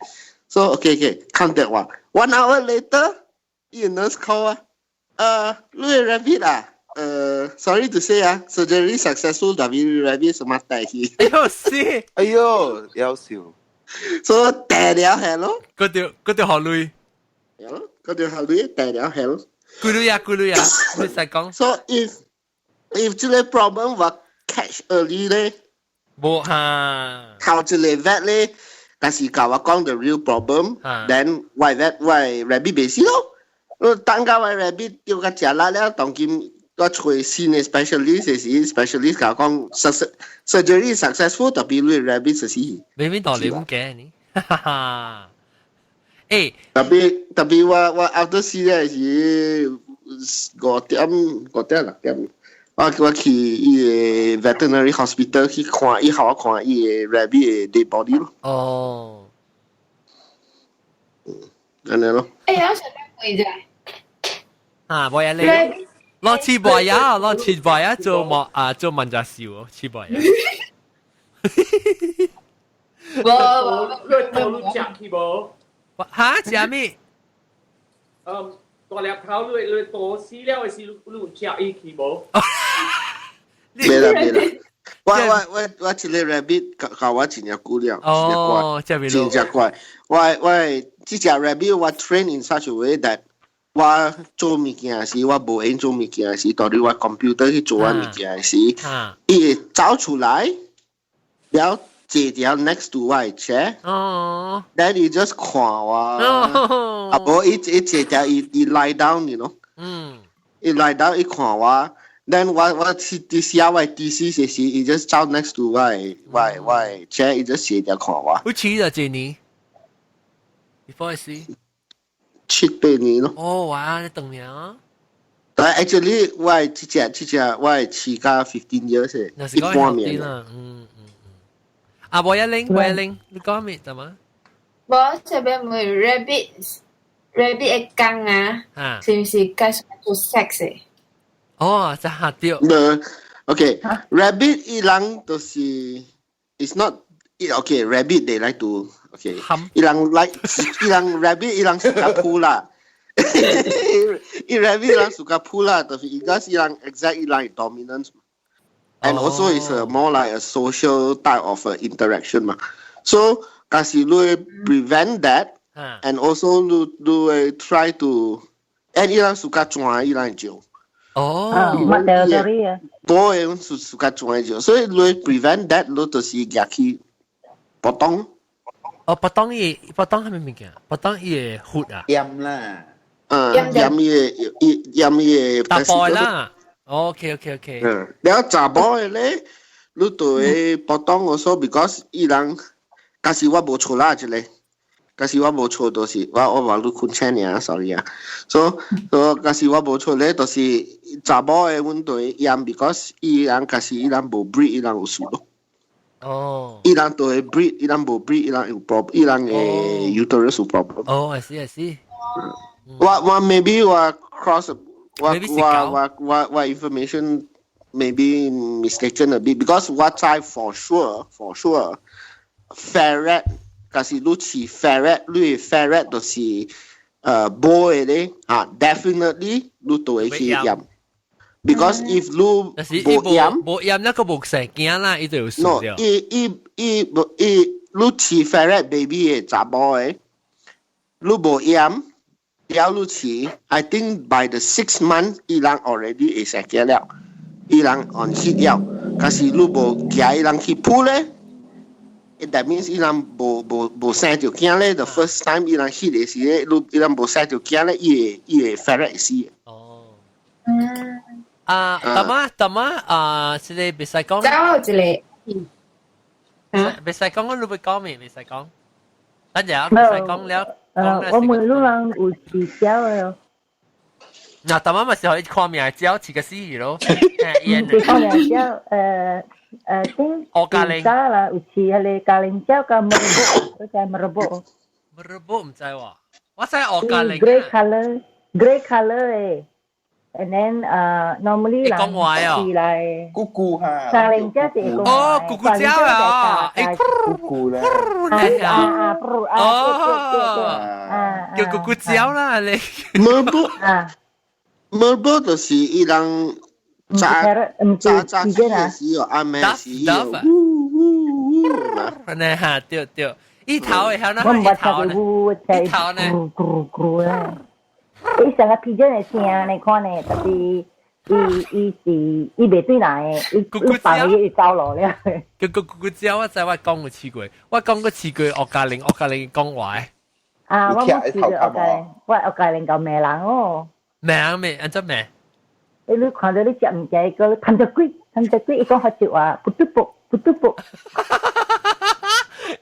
So OK OK，contact 我。One hour later，伊 nurse call 我，你 rabbit 啊？Sorry to say 啊，surgery successful，但係 rabbit 什麼帶去？哎呦死！哎呦，夭壽。所以帶了係咯。嗰條學類。係咯，嗰條學類帶了係咯。幾鐳啊？幾鐳啊？你使講。 So if 這個 problem 我 catch early 咧，無哈。頭一個 vet 咧，但是共我講 the real problem，then 我 vet 我 rabbit 袂死咯。我等到我 rabbit 丟個食力了，當今。我揣新的 specialist 時，specialist 共我講 surgery successful，特別你 rabbit 是死。明明道理唔驚你，哈哈。誒，特別我 after 死咧是5點5點6點，我去伊個 veterinary hospital 去看，伊予我看伊個 rabbit 的 dead body 咯。哦。按呢咯。欸，我想問一下。啊，無嘢咧。攞切白呀，攞切白呀，做莫啊做問責笑，切白呀。無無，你頭你食去無？嚇？食咩？大粒頭你你多死了的時，你有食伊去無？袂啦袂啦，我這個 rabbit 共我真正久了，哦，真正怪。我這隻 rabbit 我 train in such a way that 我做物件時，我無閒做物件時，到底我 computer 去做我物件時，伊會走出來，了坐佇 next to 我 chair。哦。 Then 伊 just 看我。啊無，伊伊坐佇伊伊 lie down，you know。伊 lie down 伊看我。Then 我我去佇寫我 thesis 時，伊 just 走 next to 我我我 chair，伊 just 坐佇看我。有飼咗幾年？Before 死？七八年咯。哦，哇！你長命啊！但 actually 我這隻這隻我係飼甲 15 years 一半年啦。嗯嗯嗯。啊，無一拎，無一拎，你講咩？怎麼？無，這邊問 rabbit rabbit 的公啊，是毋是介紹做 sex 的？哦，這下對。 No, okay. Rabbit 伊人就是 it's not okay. Rabbit they like to okay. 伊人 like 伊人 rabbit 伊人 suka 撲啦。伊 rabbit 人 suka 撲啦，就是伊個是人 exact 伊人 dominance。And also it's a more like a social type of interaction 嘛。So 假是你 prevent that and also 你你會 try to and 伊人 suka 轉伊人招。哦，乜 territory 啊？多嘅是 suka 轉招，所以你 prevent that 你就是夾去搏當。哦，搏當伊搏當係咩物件？搏當伊會血啊？閹啦。嗯，閹伊個伊閹伊個。大波啦。OK OK OK。嗯，了查某的咧，你對搏當我說，because 伊人，假使我無錯啦，這個。假使我無錯，就是我我話你困醒爾，sorry 啊。所以假使我無錯咧，就是查某的阮對閹，because 伊人假使伊人無 breed，伊人有事咯。哦。伊人對 breed，伊人無 breed，伊人有 problem，伊人的 uterus 有 problem。哦，I see I see。我我 maybe 我 cross 我我我我我 information maybe mistaken a bit because 我知 for sure ferret 假是你飼 ferret，你 ferret 就是母的咧啊，definitely 你都會去閹。Because if 你無閹，無閹那個無生囝啦，伊就有事了。No，伊伊伊無伊，你飼 ferret baby 的查某的，你無閹。了你飼，I think by the 6 months，伊人 already 會生囝了，伊人 on heat 了。可是你無寄伊人去撲咧，that means 伊人無無無生著囝咧。The first time 伊人 heat 的時咧，你伊人無生著囝咧，伊會伊會 ferret 死。哦。嗯。啊，大媽大媽啊，這個袂使講。走一個。袂使講，我你欲講咩？袂使講。等陣袂使講了。我問你人有飼鳥的。嗱，大媽咪是可以看命鳥，飼個死咯。是看命鳥，頂烏咖喱啦，有飼彼个咖喱鳥佮 merbuk，你知 merbuk？ merbuk 毋知喎，我知烏咖喱。 Grey color, grey color 的。And then normally 人飼來咕咕哈，咖喱鳥是會講哦，咕咕鳥啊，欸，咕咕啦，啊啊哦，叫咕咕鳥啦你。 Merbuk 啊，merbuk 就是伊人早早早起的時候，暗暝時候，嗚嗚嗚，按呢哈，對對，伊頭會曉那伊頭呢？伊頭呢？咕咕咕啊！伊成個 pigeon 的聲呢，看呢，特別伊伊是伊袂對來的，伊伊放伊走落了。叫咕咕咕鳥，我知我講過試過，我講過試過烏咖喱，烏咖喱講話。啊，我冇試過烏咖喱，我烏咖喱夠罵人哦。罵人咩？按怎罵？你你看到你食物件，個趁隻鬼，趁隻鬼，伊講福州話，不得不，不得不。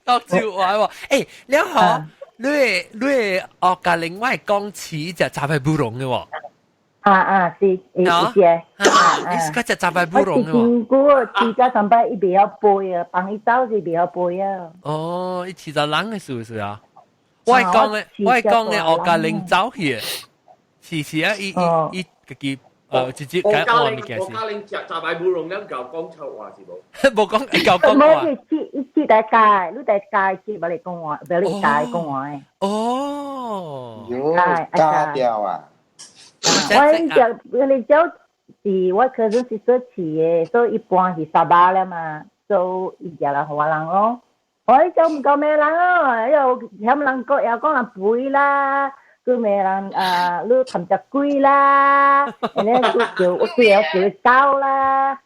福州話喎，欸，了後。你你哦，甲另外講飼隻雜牌布龍的喎。啊啊，是，會是啊。啊，你是個隻雜牌布龍的喎。我過飼咗上擺，伊袂曉飛啊，放伊走是袂曉飛啊。哦，伊飼隻人的是不是啊？我講的，我講的，我甲另走去，是是啊，伊伊伊家己直接解換物件是。我教你食雜牌布龍，咱舊講臭話是無？無講，舊講話。無，伊伊來教，你來教是無你講話，無你教講話。哦，喲，教掉啊！我只你鳥是我 cousin 是做飼的，所以一般是沙巴了嘛，所以伊寄來予我人咯。我就毋夠罵人哦，又嫌人講又講人肥啦。佢罵人啊，你尋隻鬼啦，然後佢叫我叫叫狗啦。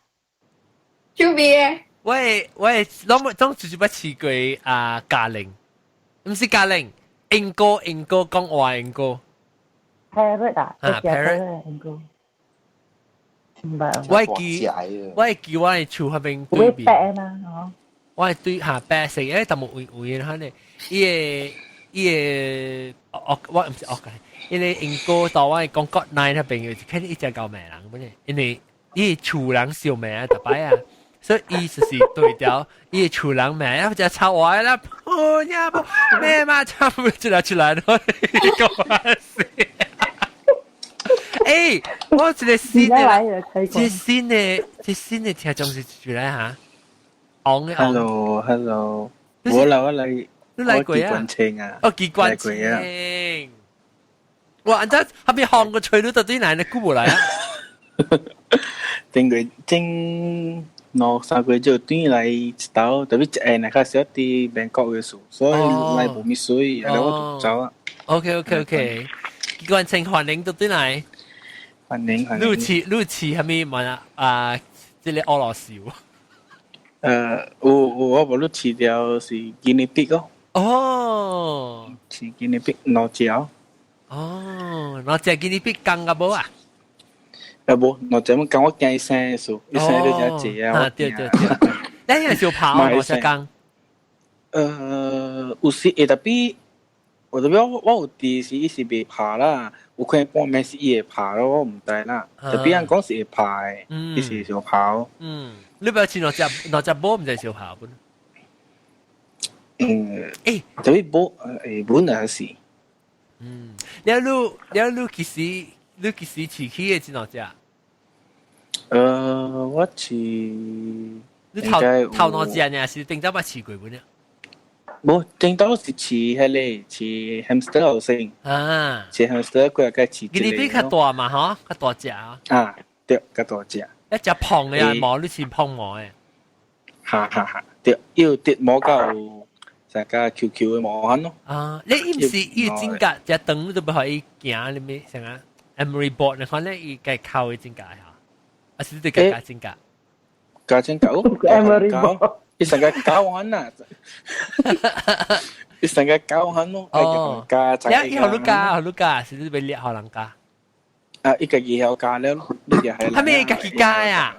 做咩？我攏總就是捌試過啊，咖喱，毋是咖喱，鸚鵡鸚鵡講話鸚鵡。 Parrot 啊，啊 parrot 鸚鵡。唔捌。我會記我喺厝嗰邊對面。白嘛，哦。我係對下白色，因為淡薄位位可能伊個伊個惡我毋是惡嘅，因為鸚鵡到我講國內那邊，看一隻狗罵人本嚟，因為伊厝人笑罵啊，特擺啊，所以伊就是對調，伊厝人罵啊，就臭我啦，哦呀不，咩嘛臭不出來出來咯，講死。欸，我一個新的，這新的，這新的聽眾是出來嚇。 Hello，Hello，我來我來，你來過啊？啊！哦，機關槍。哇！按照後邊放個吹，你到底哪裡顧不來啊？頂個頂兩三個月就轉來一道，特別一下若較少佇曼谷的事，所以來無咪水，然後我就走啊。 OK，機關槍歡迎到轉來。歡迎歡迎。你似你似係咪問啊？啊，這個俄羅斯喎。有有，我無你飼著是 guinea pig 哦。哦。飼 guinea pig 兩隻。哦，兩隻 guinea pig 公甲無啊？啊無，兩隻毋講我驚伊生的事，伊生了誠濟啊。啊對對對。你係小跑無隻公？有時會特別，有特別我有佇時伊是袂拍啦，有可能半暝是伊會拍咯，我毋知啦。特別人講是會拍的，伊是小跑。嗯。你不要飼兩隻兩隻母，毋知小跑本。嗯，欸，特別母欸本來是。嗯，你你你幾時你幾時飼起的這兩隻？我飼。你頭頭兩隻呢？是頂早捌飼過本呢？無，頂早是飼彼個飼 hamster 好先。啊。飼 hamster 過來該飼。你比較大嘛？嗬，較大隻啊。啊，對，較大隻。一隻胖的啊，毛你是胖毛的。哈哈哈，對，有跌毛到成個 QQ 的毛痕咯。啊，你伊毋是伊真格隻長都不可以行你咩？成啊，emery board 你看咧，伊該靠的真格嚇，啊是你加真格？加真格，emery board，伊成個教痕啊，伊成個教痕咯。哦，加一伊好你加，好你加，是你欲掠予人加？啊，伊家己曉加了咯，你就係。係咪家己加呀？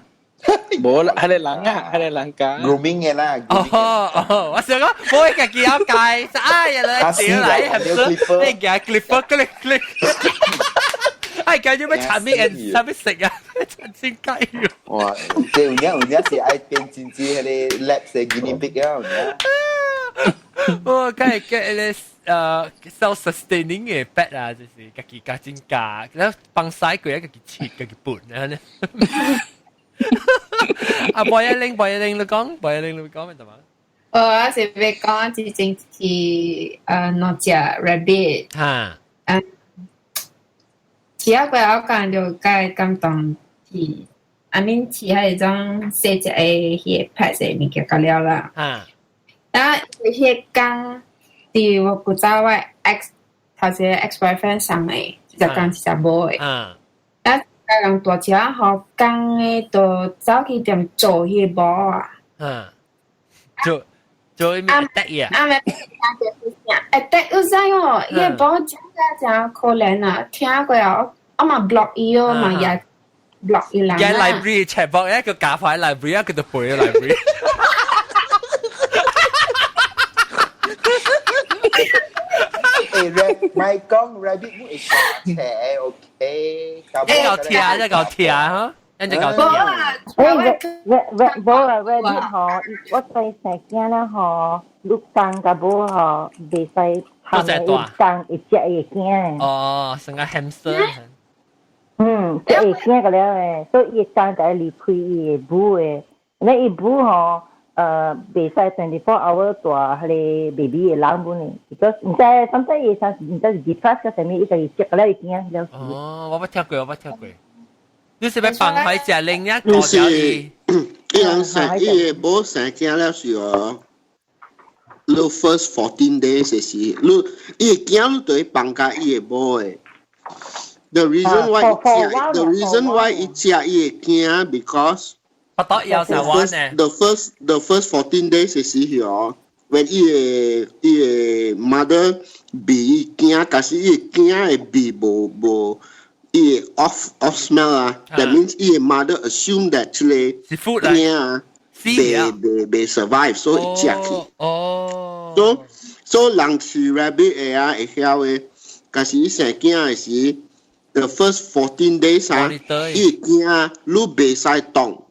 無啦，係個人啊，係個人加。 grooming 嘅啦。哦哦，我想講，冇家己曉加，哎呀，來屌來，係咪？你加 clipper click click。哎，加咗咩產品？產品食啊？產先雞。哇！這有影有影是愛變真正彼个 lab 的 guinea pig 啊，有影。我梗係嘅咧，self-sustaining 嘅 pet 啊，就是家己加真加，然後幫曬佢，家己切，家己撥啊呢。啊，博一玲，博一玲，你講，博一玲，你講咩得嘛？我是欲講之前是兩隻 rabbit。哈。飼啊過後感到較感動是，I mean 飼彼種細隻的彼个 pet 的物件較了啦。啊，彼個工佇我古早我 ex 頭一個 ex boyfriend 送的，一隻公一隻母的。啊，人大隻吼，公的就走去踮做彼个母啊。做做咩得意啊？啊咪，欸，得有知哦，彼个母真正誠可憐啊！聽過後，我嘛 block 伊哦，嘛也 block 伊人。嘅 library chatbot 一個假塊 library，一個就背 library。欸，咪講 rabbit 會打斜，OK？一個聽，一個聽哈，一個聽。欸，無啊，rabbit 吼，我對生囝了吼，你公佮母吼，袂使含伊公會食伊的囝。哦，成個 hamster。嗯，食伊囝個了誒，所以伊公就愛離開伊的母的，那伊母吼。袂使 24 hour 帶彼个 baby 的人本呢，because 毋知 sometimes 伊啥毋知是 depressed 啥物，伊家己食了伊驚了死。哦，我捌聽過，我捌聽過。你是欲放開食零一你是伊人生伊个母生囝了時哦，你 first 14 days 的時，你伊个囝你就會放共伊个母的。The reason why 伊食，the reason why 伊食伊个囝，because 不得有成玩呢。 The first 14 days 嘅時候，when 伊個 mother 鼻驚，但是伊個囝的鼻無無伊個 off smell 啊，that means 伊個 mother assume that 這個囝啊，袂袂袂 survive，所以食去。哦。 So 人飼 rabbit 的啊，會曉的，但是伊生囝的時，the first 14 days 啊，伊個囝你袂使動。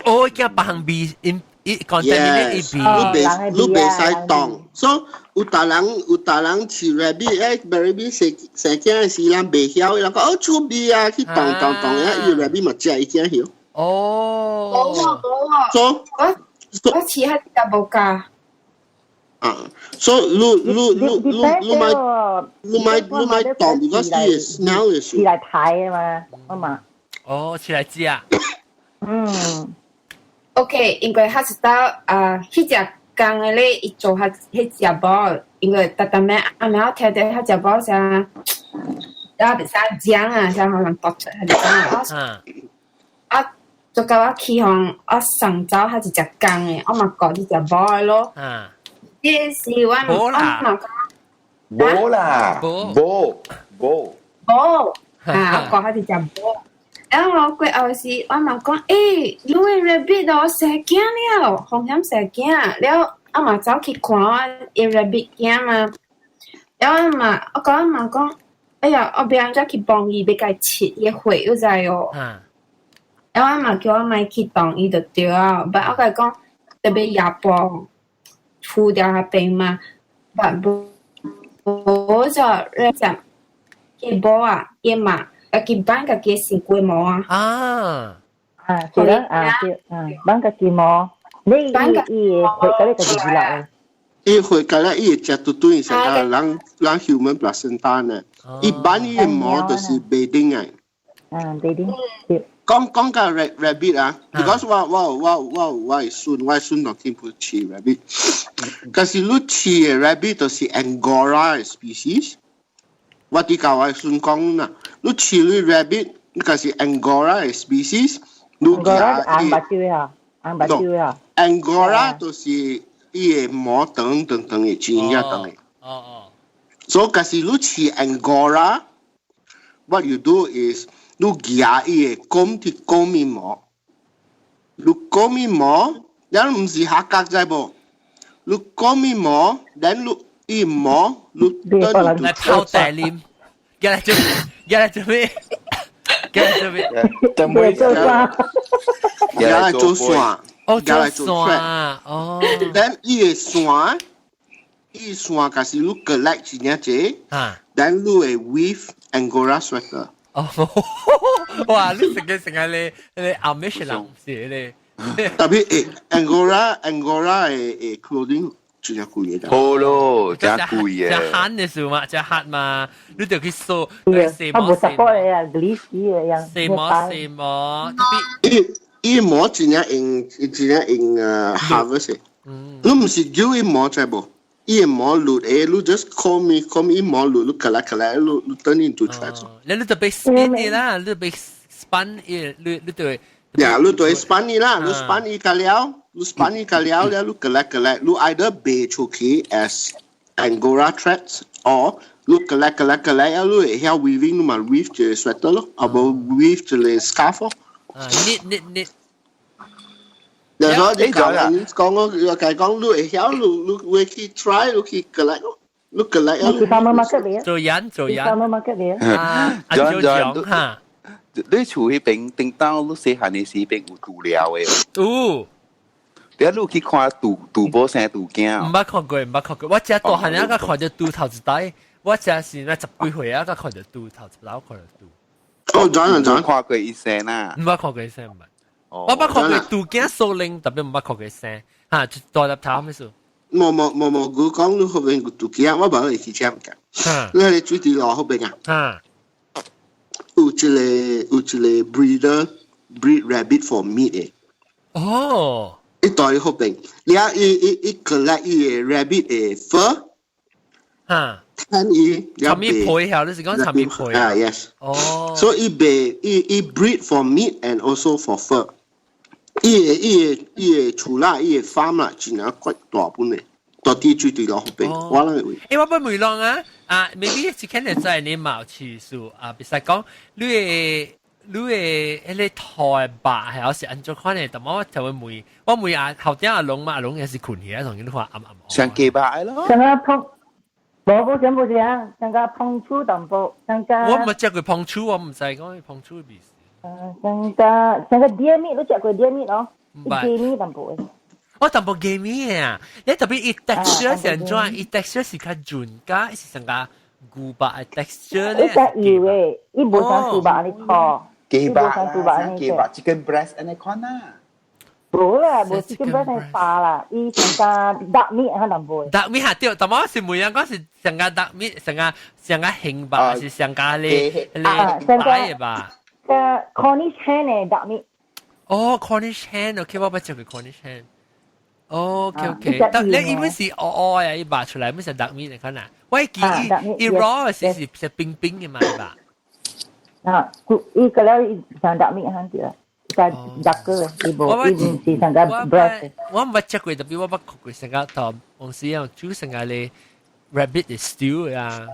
哦，驚別項味，因伊 contaminate 伊味。你袂使動，所以有逐人飼 rabbit，rabbit 生生囝的時，人袂曉，人講哦出味啊，去動動動啊，伊 rabbit 嘛食伊囝曉。哦。冇啊冇啊。所我我飼彼隻無教。啊，所以你莫你你你你莫你莫動，because 伊會 smell 的時。飼來睇啊嘛，我嘛。哦，飼來食。嗯。 OK，因為他是到啊，彼隻公的咧，伊做較彼隻無，因為逐逐暝暗暝我聽著彼隻無聲，啊，袂使講啊，像好像讀出來係講啊。啊，就甲我去予我送走，彼一隻公的，我嘛顧這隻母的咯。這是我無啦，無啦，無無無啊，我顧彼一隻母。然後我過後時，我嘛講，欸，你的 rabbit 哦，生囝了，風險生囝了，我嘛走去看我的 rabbit 囝嘛。然後我嘛，我講我嘛講，哎呀，我欲按怎去幫伊，欲共伊切伊的血，你知哦？然後我嘛叫我莫去動伊就對啊，但我共伊講，特別夜晡除掉彼邊嘛，但無無就只伊母啊，伊嘛。家己挽家己身軀毛啊！啊啊，對啦，啊對，嗯，挽家己毛，你伊伊會血甲你家己落。伊血甲咧，伊會食拄拄成個人人 human placenta 呢。一般伊個毛就是白頂的。嗯，白頂。對。講講到 rabbit 啊，because 我的孫當天不飼 rabbit，可是你飼的 rabbit 就是 Angora species。我佇共我的孫講啦，你飼你 rabbit，你就是 Angora 的 species，你 Angora 紅目睭啊，紅目睭啊。 Angora 就是伊的毛長長長的，真正長的。哦哦。所以，假是你飼 Angora，what you do is 你舉伊的 comb 去 comb 伊毛，你 comb 伊毛，咱毋是下角知無？你 comb 伊毛，then 你伊毛，你來泡茶啉，過來做，過來做咩？過來做咩？準備做啥？過來做線，哦，做線，哦。 then 伊的線，伊線假是你 collect 一領濟，then 你會 weave Angora sweater。哦，哇！你成個成個你你 Amish 人是你。特別Angora 的 clothing 真正貴的。好咯，真貴嘅。真慳的時嘛，真慳嘛，你就去掃。啊，無 support 的啊，glisse 的樣。四毛四毛，伊伊毛真正用，真正用harvest。你毋是叫伊毛知無？伊的毛落的，你 just comb 伊 comb 伊毛落，你 collect collect，你 turn into threads。你你就欲 spin 伊啦，你欲 spun 伊，你你對。呀，你對 spun 伊啦，你 spun 伊個了，你 spun 伊個了了，你 collect collect，你 either 賣出去 as Angora threads，or 你 collect collect collect，你會曉 weaving，你嘛 weave 一個 sweater 咯，啊無 weave 一個 scarf 咯。啊，knit knit knit。有所以你講講我我講你會曉，你你會去 try，你去 collect 咯，你 collect 去 farmer market 嚟啊。做人做人。 farmer market 嚟啊。啊，做獎哈。你厝彼邊頂當你細漢的時邊有豬寮的。有。你你去看豬豬母生豬囝？毋捌看過，毋捌看過。我只大漢啊，看著豬頭一代，我只是那十幾歲啊，看著豬頭一擺，看著豬。哦，怎怎看過伊生啊？毋捌看過伊生毋捌。我捌看過豬囝數零，特別毋捌看過生。哈，大粒頭咩事？無無無無，佢講你彼邊有豬囝，我無會去請㗎。你喺水池路彼邊啊？有一個 breeder breed rabbit for meat 的。哦。伊佇彼邊，你啊，伊伊伊 collect 伊的 rabbit 的 fur。睇伊，尋伊皮下，你是講尋伊皮啊？Yes。哦。所以伊賣伊伊 breed for meat and also for fur。伊个厝啦，伊個 farm 啦，真正怪大本的，大啲水對落邊，我啷個位。欸，我欲問人啊，啊，maybe 是肯定在你冇次數啊，比如講，你个彼个兔的肉還是按怎款的？但我就會問，我問啊，頭頂阿龍嘛，阿龍也是睏起來，同你看暗暗。像雞肉的咯。像個碰，無無像無是啊，像個碰觸淡薄，像個。我毋食過碰觸，我毋知講碰觸的意思。像個 deer meat，你食過 deer meat 哦？雞 meat 淡薄的。我淡薄雞 meat 啊，你特別伊 texture 是按怎？伊 texture 是較潤㗎，是像個牛肉的 texture 咧。伊只油的，伊無像豬肉按呢粗。雞肉啦，雞肉 chicken breast 按呢款啊。無啦，無 chicken breast 係白啦，伊像個 duck meat 可能無。 duck meat 下對，但我是問人講是像個 duck meat，像個杏肉，是像個咧咧白的吧？個 Cornish hen 的 duck meat。哦，Cornish hen，OK，我捌食過 Cornish hen。OK OK，但你伊本是烏烏呀，伊肉出來本是 duck meat 的可能。我記伊 raw 是冰冰的嘛，吧？啊，伊個了伊像 duck meat 肯對啦，個 duck 個，伊無伊毋是像個 breast。我毋捌食過，特別我捌看過成個頭，往時用煮成個咧 rabbit 的 stew 啊。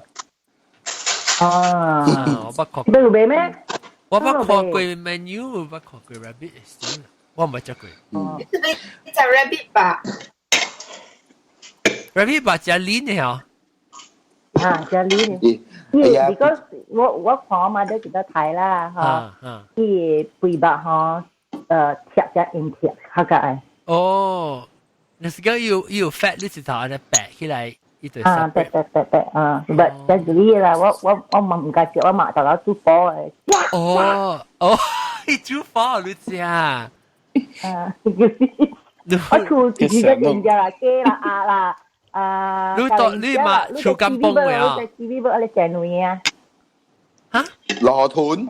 啊，我捌看。你有賣咩？我捌看過 menu，捌看過 rabbit stew，我毋捌食過。你食 rabbit 吧？rabbit 吧食黏的嗬。啊，食黏的。伊 because 我看我媽都記得睇啦，嗬。伊肥肉嗬，切只用切較個愛。哦，你是講有 fat，你一頭按呢白起來，伊就啊，對對對對，啊，唔係，就係呢啦，我嘛毋敢食，我嘛頭頭煮火的。哦哦，伊煮火你食？啊，我厝自己個食啦，雞啦，鴨啦。啊！你到你嘛厝甘榜的啊？你無你食卵啊？哈？螺豚？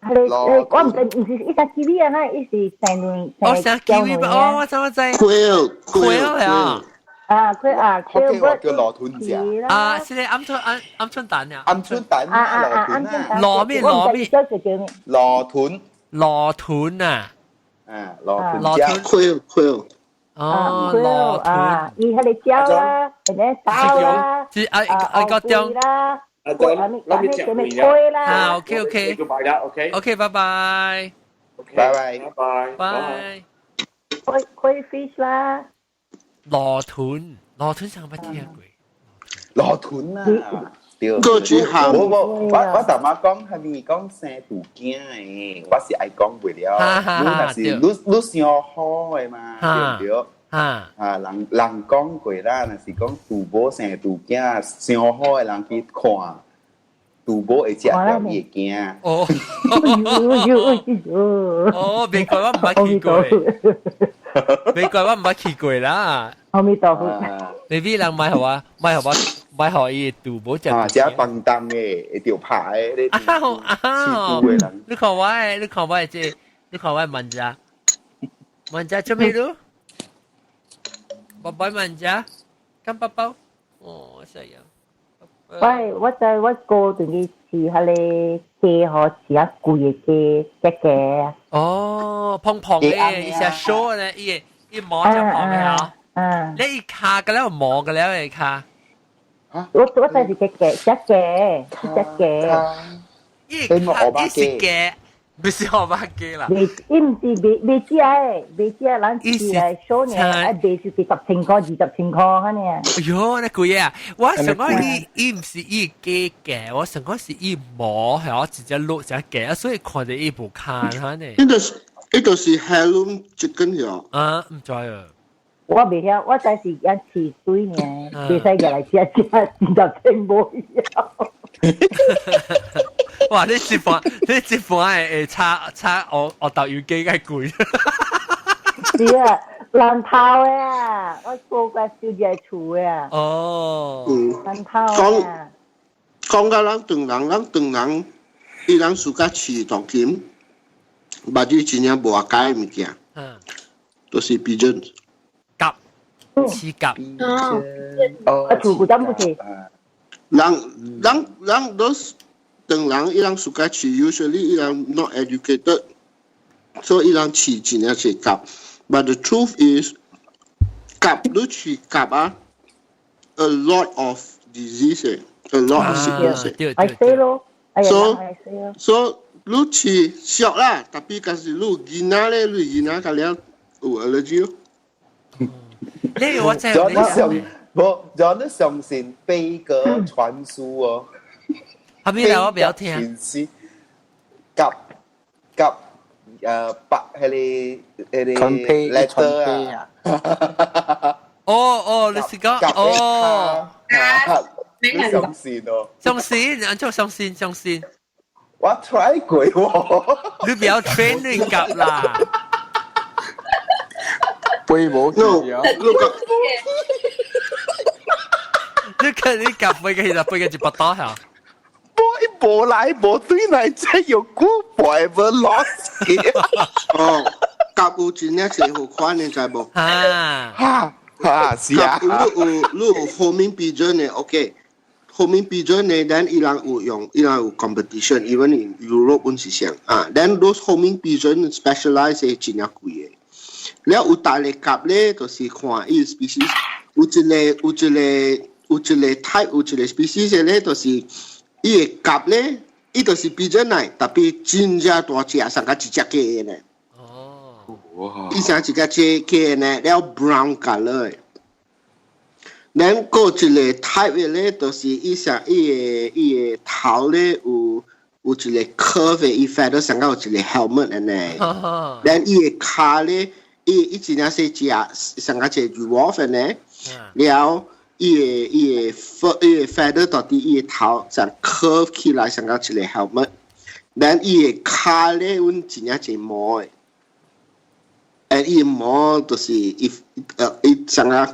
我毋知，毋是伊食雞尾啊，那伊是生卵。哦，生雞尾哦，我知我知。 Quail quail 啊！啊，quail 啊，quail 叫螺豚食。啊，是咧鵪鶉鵪鵪鶉蛋啊。鵪鶉蛋啊螺豚啊。螺咩螺咩？螺豚。螺豚啊！啊，螺豚。螺豚。 Quail quail。哦，螺豚。伊彼個鳥啦，彼個刀啦，是啊啊個中啦。啊，對，咱們食啦。啊，OK OK。 Goodbye 啦，OK。 OK，拜拜。拜拜。拜拜。拜。開開 fish 啦。螺豚，螺豚上捌聽過。螺豚啊，對。個煮鹹。我我大媽講係咪講生肚囝的？我是愛講袂了。你若是你傷好的嘛，對毋對？啊啊！人講過啦，若是講杜某生肚囝，傷好的人去看，杜某會食掉伊的囝。哦，哦，別怪我毋捌去過，別怪我毋捌去過啦。阿彌陀佛。 maybe 人買予我，買予我，買予伊杜某食。啊，食放重的，會著拍的。啊啊！飼豬的人。你看我的，你看我的這，你看我的萬家，萬家做咩咯？寶寶萬家，乾寶寶，哦，這樣。我知我哥對去飼彼个雞吼，飼較貴的雞，只雞。哦，胖胖的，伊隻手咧，伊毛就胖的啊。嗯。你伊跤個了毛個了伊跤。我知是隻雞，隻雞，隻雞。伊跤伊是雞。不是烏肉雞啦。未，伊毋是未未食的，未食，咱飼來小爾，啊賣出去10千箍、20千箍按呢。哎喲，那貴啊！我想講伊伊毋是伊雞雞，我想講是伊毛係我直接落隻雞，所以看著伊無跤按呢。呢就是 heirloom chicken 喲。啊，毋知啊。我袂曉，我知是養飼水爾，袂使入來食食20千無曉。哇！你這盤你這盤會炒炒烏豆油雞較貴。是啊，南頭的啊，我過過收入厝的啊。哦。南頭的啊。講到咱唐人，咱唐人，伊人暑假飼當今，目睭真正無解的物件。都是 pigeon。鴿，飼鴿。哦。啊，厝古早不是。人都是唐人，伊人暑假飼，usually 伊人 not educated。所以伊人飼真正濟鴿。But the truth is，鴿你飼鴿啊，a lot of disease ，a lot of sickness。係死咯， So so 你飼俗啦，tapi 假是你囡仔咧，你囡仔較了有 allergy 咯。你我真係你相無，就你相信飛鴿傳書哦。後面來我不要聽。鴿鴿白彼个彼个 letter 啊。哦哦，你是講哦。你相信哦？相信，按怎相信相信？我 try 過喎。你不要 train 你鴿啦。背無去啊！你看你鴿背嘅其實背嘅就不打下。無無來無對來，這有股 forever lost。哦，鴿有真正濟好款的，知無？啊哈哈是啊。你有你有 homing pigeon 的，OK。homing pigeon 呢，then 伊人有用，伊人有 competition，even in Europe 本是啥啊？then those homing pigeon specialize 係真正貴的。了有大隻鴿咧，就是看伊 species，有一個有一個有一個 type 有一個 species 咧，就是伊的鴿咧，伊就是 pigeon 來，tapi 真正大隻，上較一隻雞呢。哦。哇！伊像一個隻雞呢，了 brown color 的。咱閣一個 type 的咧，就是伊像伊的伊的頭咧有有一個 curve 的，伊 feather 上較有一個 helmet 按呢。咱伊的跤咧，伊伊真正細隻，上較一個 dwarf 呢。了，伊的伊的 fur 伊的 feather 到底伊的頭像 curve 起來，上較一個 helmet。咱伊的跤咧，阮真正濟毛的。誒，伊的毛就是伊伊上較。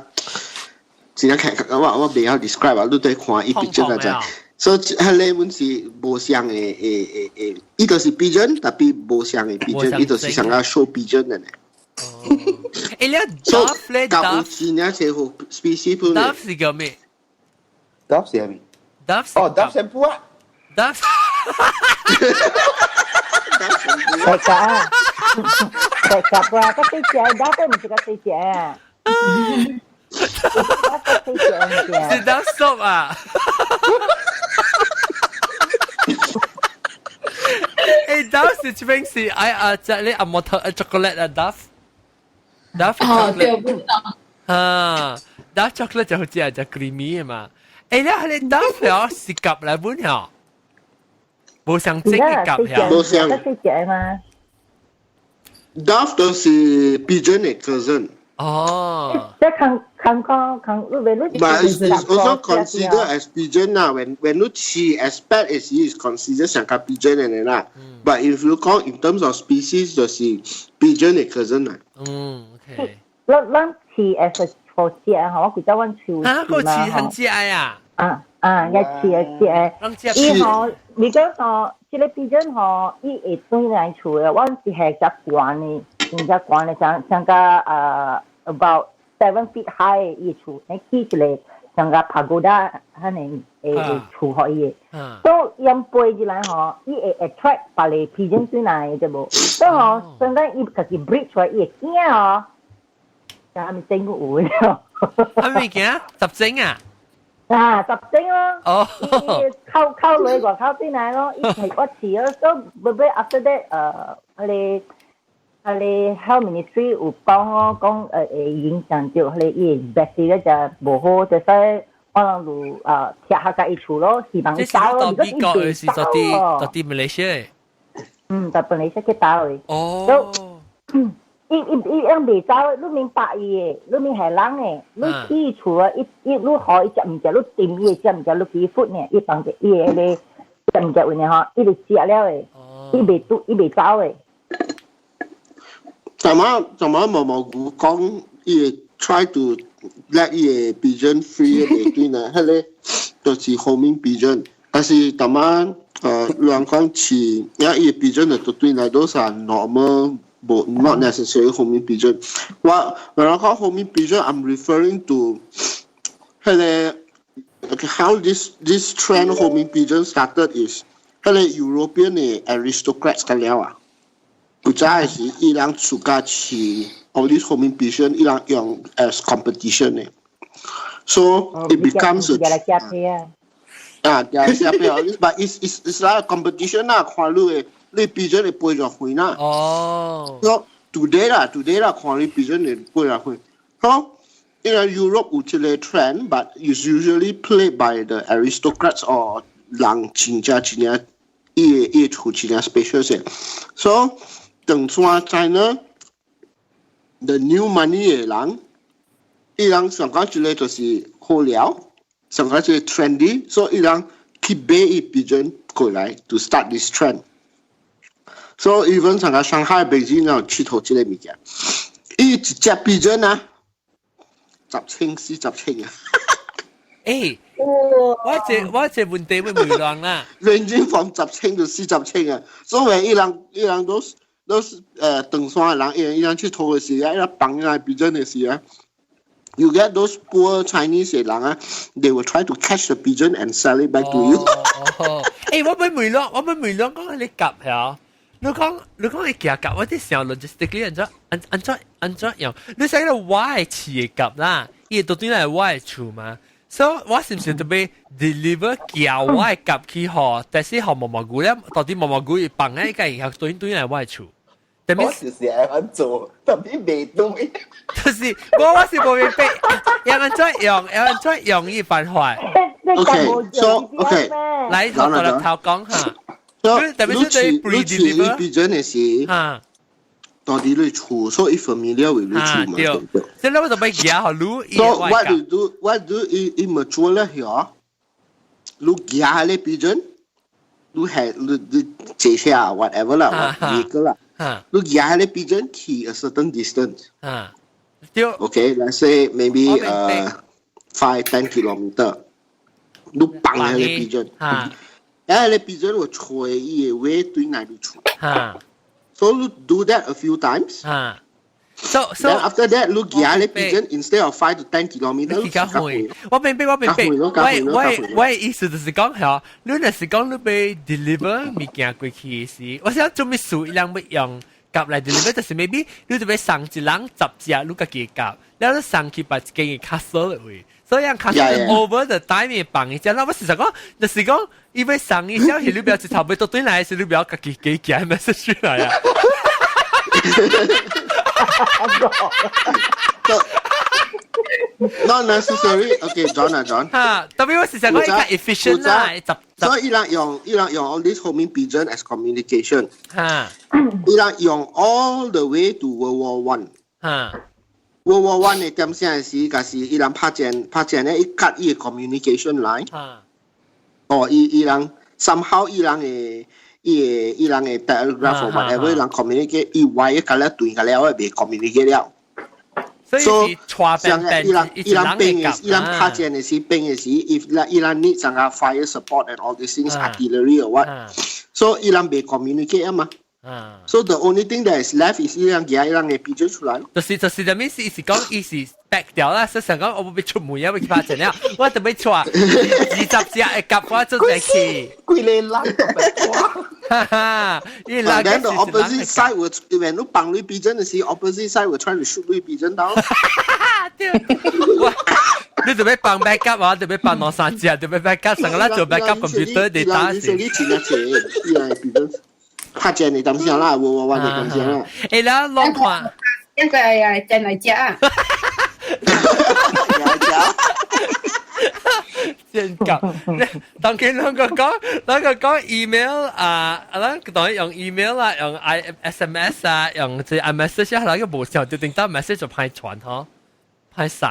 真正看，我我袂曉 describe 啊，你得看伊 picture 就知。所以彼个阮是無相的，誒誒誒，伊就是 pigeon，tapi 無相的 pigeon，伊就是上個 show pigeon 的呢。欸，你 dove 咧，dove 有真正濟好 species。 dove 是叫咩？dove 是啥物？dove 哦，dove shampoo 啊，dove。白鴿啊，白鴿啊，較細隻，dove 毋是較細隻啊。是 Dove soap 啊！欸，Dove 是這邊是哎啊，這裡阿摩托 chocolate 啊，Dove，Dove 哦，對，啊，Dove chocolate 就好似係就 creamy 嘛。欸，你係你 Dove 了是鴿來本了，無相整嘅鴿了，無相，較細隻嘛。 Dove 都是 pigeon 的 cousin。哦，即係看看看你未你。 But it's also considered as pigeon 啦。When 你飼 as pet is is considered 像個 pigeon 的啦。But if you 講 in terms of species，就是 pigeon 的 cousin 啦。嗯，OK。咱咱飼 as 好食吼，我記得阮飼啊，個飼很食啊。啊啊，也飼食。伊吼，你講吼，這個 pigeon 吼，伊會轉來厝的，阮是係只懸的，真正懸的，像像個啊。about 7 feet high 伊厝，你起一個像個 pagoda 可能會厝予伊的。所以伊飛入來吼，伊會 attract 別个 pigeon 轉來對無？所以吼，瞬間伊家己 breed 出來，伊會驚哦。啥物整個有了？啥物驚？十整啊？啊，十整咯。哦。伊靠靠落外口轉來咯，伊係我飼咯，所以尾 after that 彼個。彼个 health ministry 有講哦，講會影響到彼個伊的 bacteria 就無好，就所以可能就啊拆下共伊厝咯，希望伊走咯。這是到美國的是到佇到佇馬來西亞？嗯，在馬來西亞去走的。哦。伊伊伊樣袂走，你免白伊的，你免係人的，你去厝啊，伊伊你予伊食毋食，你掂伊會食毋食，你給伊 food 呢，伊放者伊的彼個食毋食有呢吼，伊就食了的，伊袂拄，伊袂走的。怎麼怎麼毛毛菇講，伊會 try to let 伊个 pigeon free 的對呢？彼个就是 homing pigeon，但是淡仔人講飼，也伊個 pigeon 就對來都是 normal，無 not necessarily homing pigeon。我我講 homing pigeon，I'm referring to 彼個 okay, how this trend homing pigeon started is 彼個 European 的 aristocrats 個了啊。古早是伊人自家飼，all this homing pigeon 伊人用 as competition 嘅，so it becomes a 啊，夾食票，but it's like a competition 啦，看你嘅你 pigeon 會飛偌遠啦。哦。 So today 啦，today 啦，看你 pigeon 會飛偌遠。So 因為 Europe 有這個 trend，but it's usually played by the aristocrats or 人真正真正伊個伊個厝真正 special 些。So 等陣 China the new money 嘅人，伊人上講這個就是好料，上講這個 trendy，所以伊人去買伊 pigeon 過來 to start this trend。So even 上個上海、北京啊，佚佗這個物件，伊一隻 pigeon 啊，十千四十千啊！誒，我這問題會問人啦。 Ranging from 十千到四十千啊！所以伊人伊人都都是登山的人，伊人伊人佚佗的時啊，伊人放伊人 pigeon 的時啊。You get those poor Chinese 的人啊，they will try to catch the pigeon and sell it back to you。哦，誒，我欲問囉，我欲問囉，講你鴿係你講你講你寄鴿，我啲時候 logistically 按怎按按怎按怎用？你使個我係飼的鴿啦，伊到底係我的厝嘛？所以我是毋是特別 deliver 寄我的鴿去予，但是予毛毛菇咧，到底毛毛菇伊放喺個然後對對來我的厝。我就是愛按做，特別袂對。就是我我是無明白，要按怎用，要按怎用伊辦法。 Okay，so okay，來頭頭頭講下。 So 特別是對 pre-deliver 你 pigeon 的時，到底你厝，所以 familiar with 你厝嘛？對。所以我就欲寄予你。 So what you do? What do 伊伊 mature 了曉？你寄彼个 pigeon，你係你你坐車 whatever 啦，vehicle 啦，你寄彼个 pigeon 去 a certain distance。對。 Okay, let's say maybe 5-10 kilometer，你放彼个 pigeon。誒，你 pigeon 會揣伊個位對來你厝。So you do that a few times. So then after that, 你寄你 pigeon instead of 5 to 10 kilometer，你較遠。我明白，我明白。我我我的意思就是講係，你若是講你欲 deliver 物件過去時，我想做咩事，伊人欲用鴿來 deliver，就是 maybe 你就欲送一人十隻你家己鴿，然後你送去別一間嘅 castle 的位。所以人 castle over the time 放伊隻，那我事實講，就是講伊欲送伊消息，你不要一頭尾到對來時，你不要家己寄寄 message 出來啊。 So, not necessary. Okay, John 啊，John。嚇，特別我事實講，伊較 efficient 啦，十所以伊人用伊人用 all this homing pigeon as communication。伊人用 all the way to World War One。World War One 的點聲時，就是伊人拍戰拍戰咧，伊 cut 伊個 communication line。哦，伊伊人 somehow 伊人的伊個伊人的 telegraph or whatever，伊人 communicate，伊 wire 甲了斷甲了，袂 communicate 了。所以是傳像伊人伊人兵的，伊人拍戰的時兵的時，if 伊人 need 啥個 fire support and all these things, artillery or what，so 伊人袂 communicate 啊嘛。So the only thing that is left is 伊人寄伊人的 pigeon 出來。就是就是啥物意思？是講伊是 back 掉啦，所以想講我欲出門啊，欲去拍戰了，我特別帶二十隻的鴿我做陣去。規個人哈哈，伊人 Then the opposite side will when 你放你 pigeon 的時，opposite side will try to shoot 你 pigeon down。對，我你特別放 backup 啊，特別放兩三隻，特別 backup，成個咱做 backup computer 你打死。你真正濟，伊人 pigeon 拍戰的當時啦，我我我的當時啦。欸，咱攏看，一個係真嚟食啊！來食。真鴿，當佢兩個講，兩個講 email 啊，咱當用 email 啊，用 I SMS 啊，用這 iMessage 啊，那個無想就頂到 message 就歹傳吼，歹送。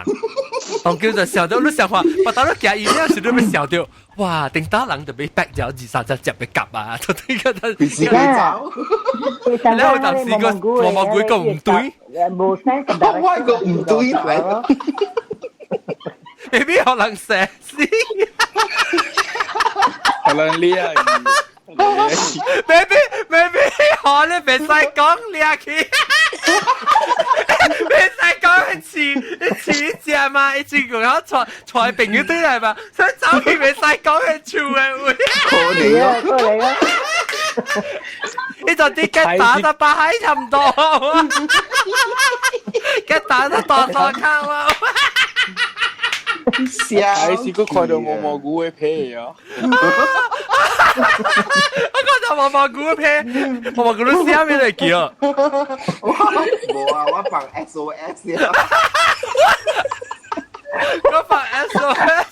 當叫就想到你想話，把到你寄 email 時，你欲想到，哇，頂到人就欲 back 咗二三隻隻欲鴿啊，就對個他。時間走。然後當時個毛毛鬼講唔對，無 sense，我個唔對嚟。 maybe 可能寫先，可能你啊，maybe maybe 可能袂使講掠去，袂使講一次一次一隻嘛，一次個我帶帶朋友對來嘛，所以走去袂使講係厝的話。可能啊，可能啊。伊就啲雞打得把海差唔多，雞打得多多卡啊！開始佢看到毛毛菇嘅皮啊！我看到毛毛菇嘅皮，毛毛菇都寫咩嚟叫？無啊，我放 SOS 啊！我放 SOS。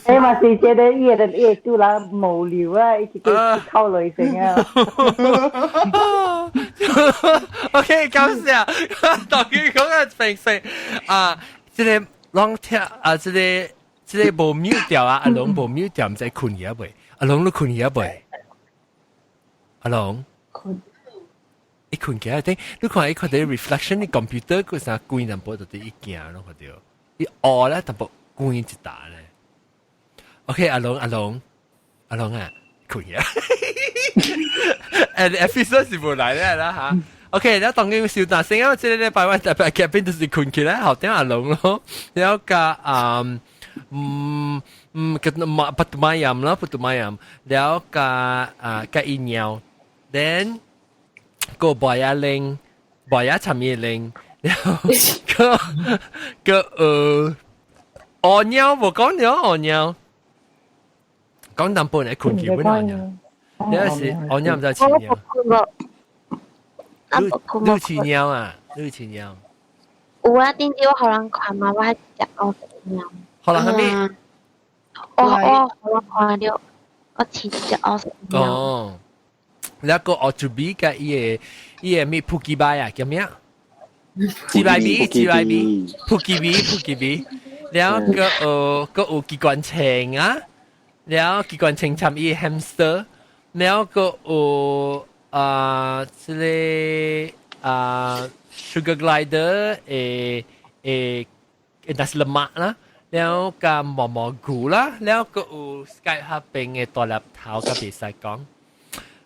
你嘛是覺得伊個伊做人無聊啊，一直靠類型啊。 OK，感謝。當佢講嘅平時啊，這個攏聽啊，這個無 mute 掉啊，阿龍無 mute 掉，毋知睏去啊未？阿龍你睏去啊未？阿龍睏。伊睏起來頂，你看伊看到 reflection 啲 computer 佢啥關淡薄就佇伊行攏看到，伊烏咧淡薄關一沓咧。OK，阿龍阿龍阿龍啊，睏去啊！誒，episode 是無來咧啦嚇。OK，แล้ว當然小大聲啊！這個禮拜我特別嘉賓就是睏起來，後頂阿龍咯，然後加啊嗯嗯個馬 putu mayam 啦，putu mayam，然後加啊加伊貓，then 個白亞玲，白亞尋葉玲，然後個個鴞鳥無講了鴞鳥，講淡薄嚟睏起本鴞鳥，有時鴞鳥毋知飼鳥。你你飼貓啊？你飼貓？有啊，頂次我予人看嘛，我還食烏色貓。予人啥物？我予人看著，我飼一隻烏色貓。哦，那個烏豬米佮伊個咩普吉巴啊？叫咩？雞排米，雞排米，普吉米，普吉米。然後個個有機關槍啊，然後機關槍參伊 hamster，然後個有啊，這個啊 sugar glider 誒誒，nasi lemak 啦，然後加毛毛菇啦，然後個有 Skype 下邊嘅大粒頭，佮袂使講。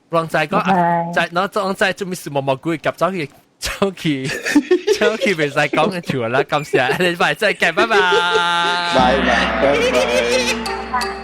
人知講，在嗱總知做咩事毛毛菇夾走去，走去走去袂使講嘅笑啦，感謝，禮拜再見，拜拜，拜拜拜拜。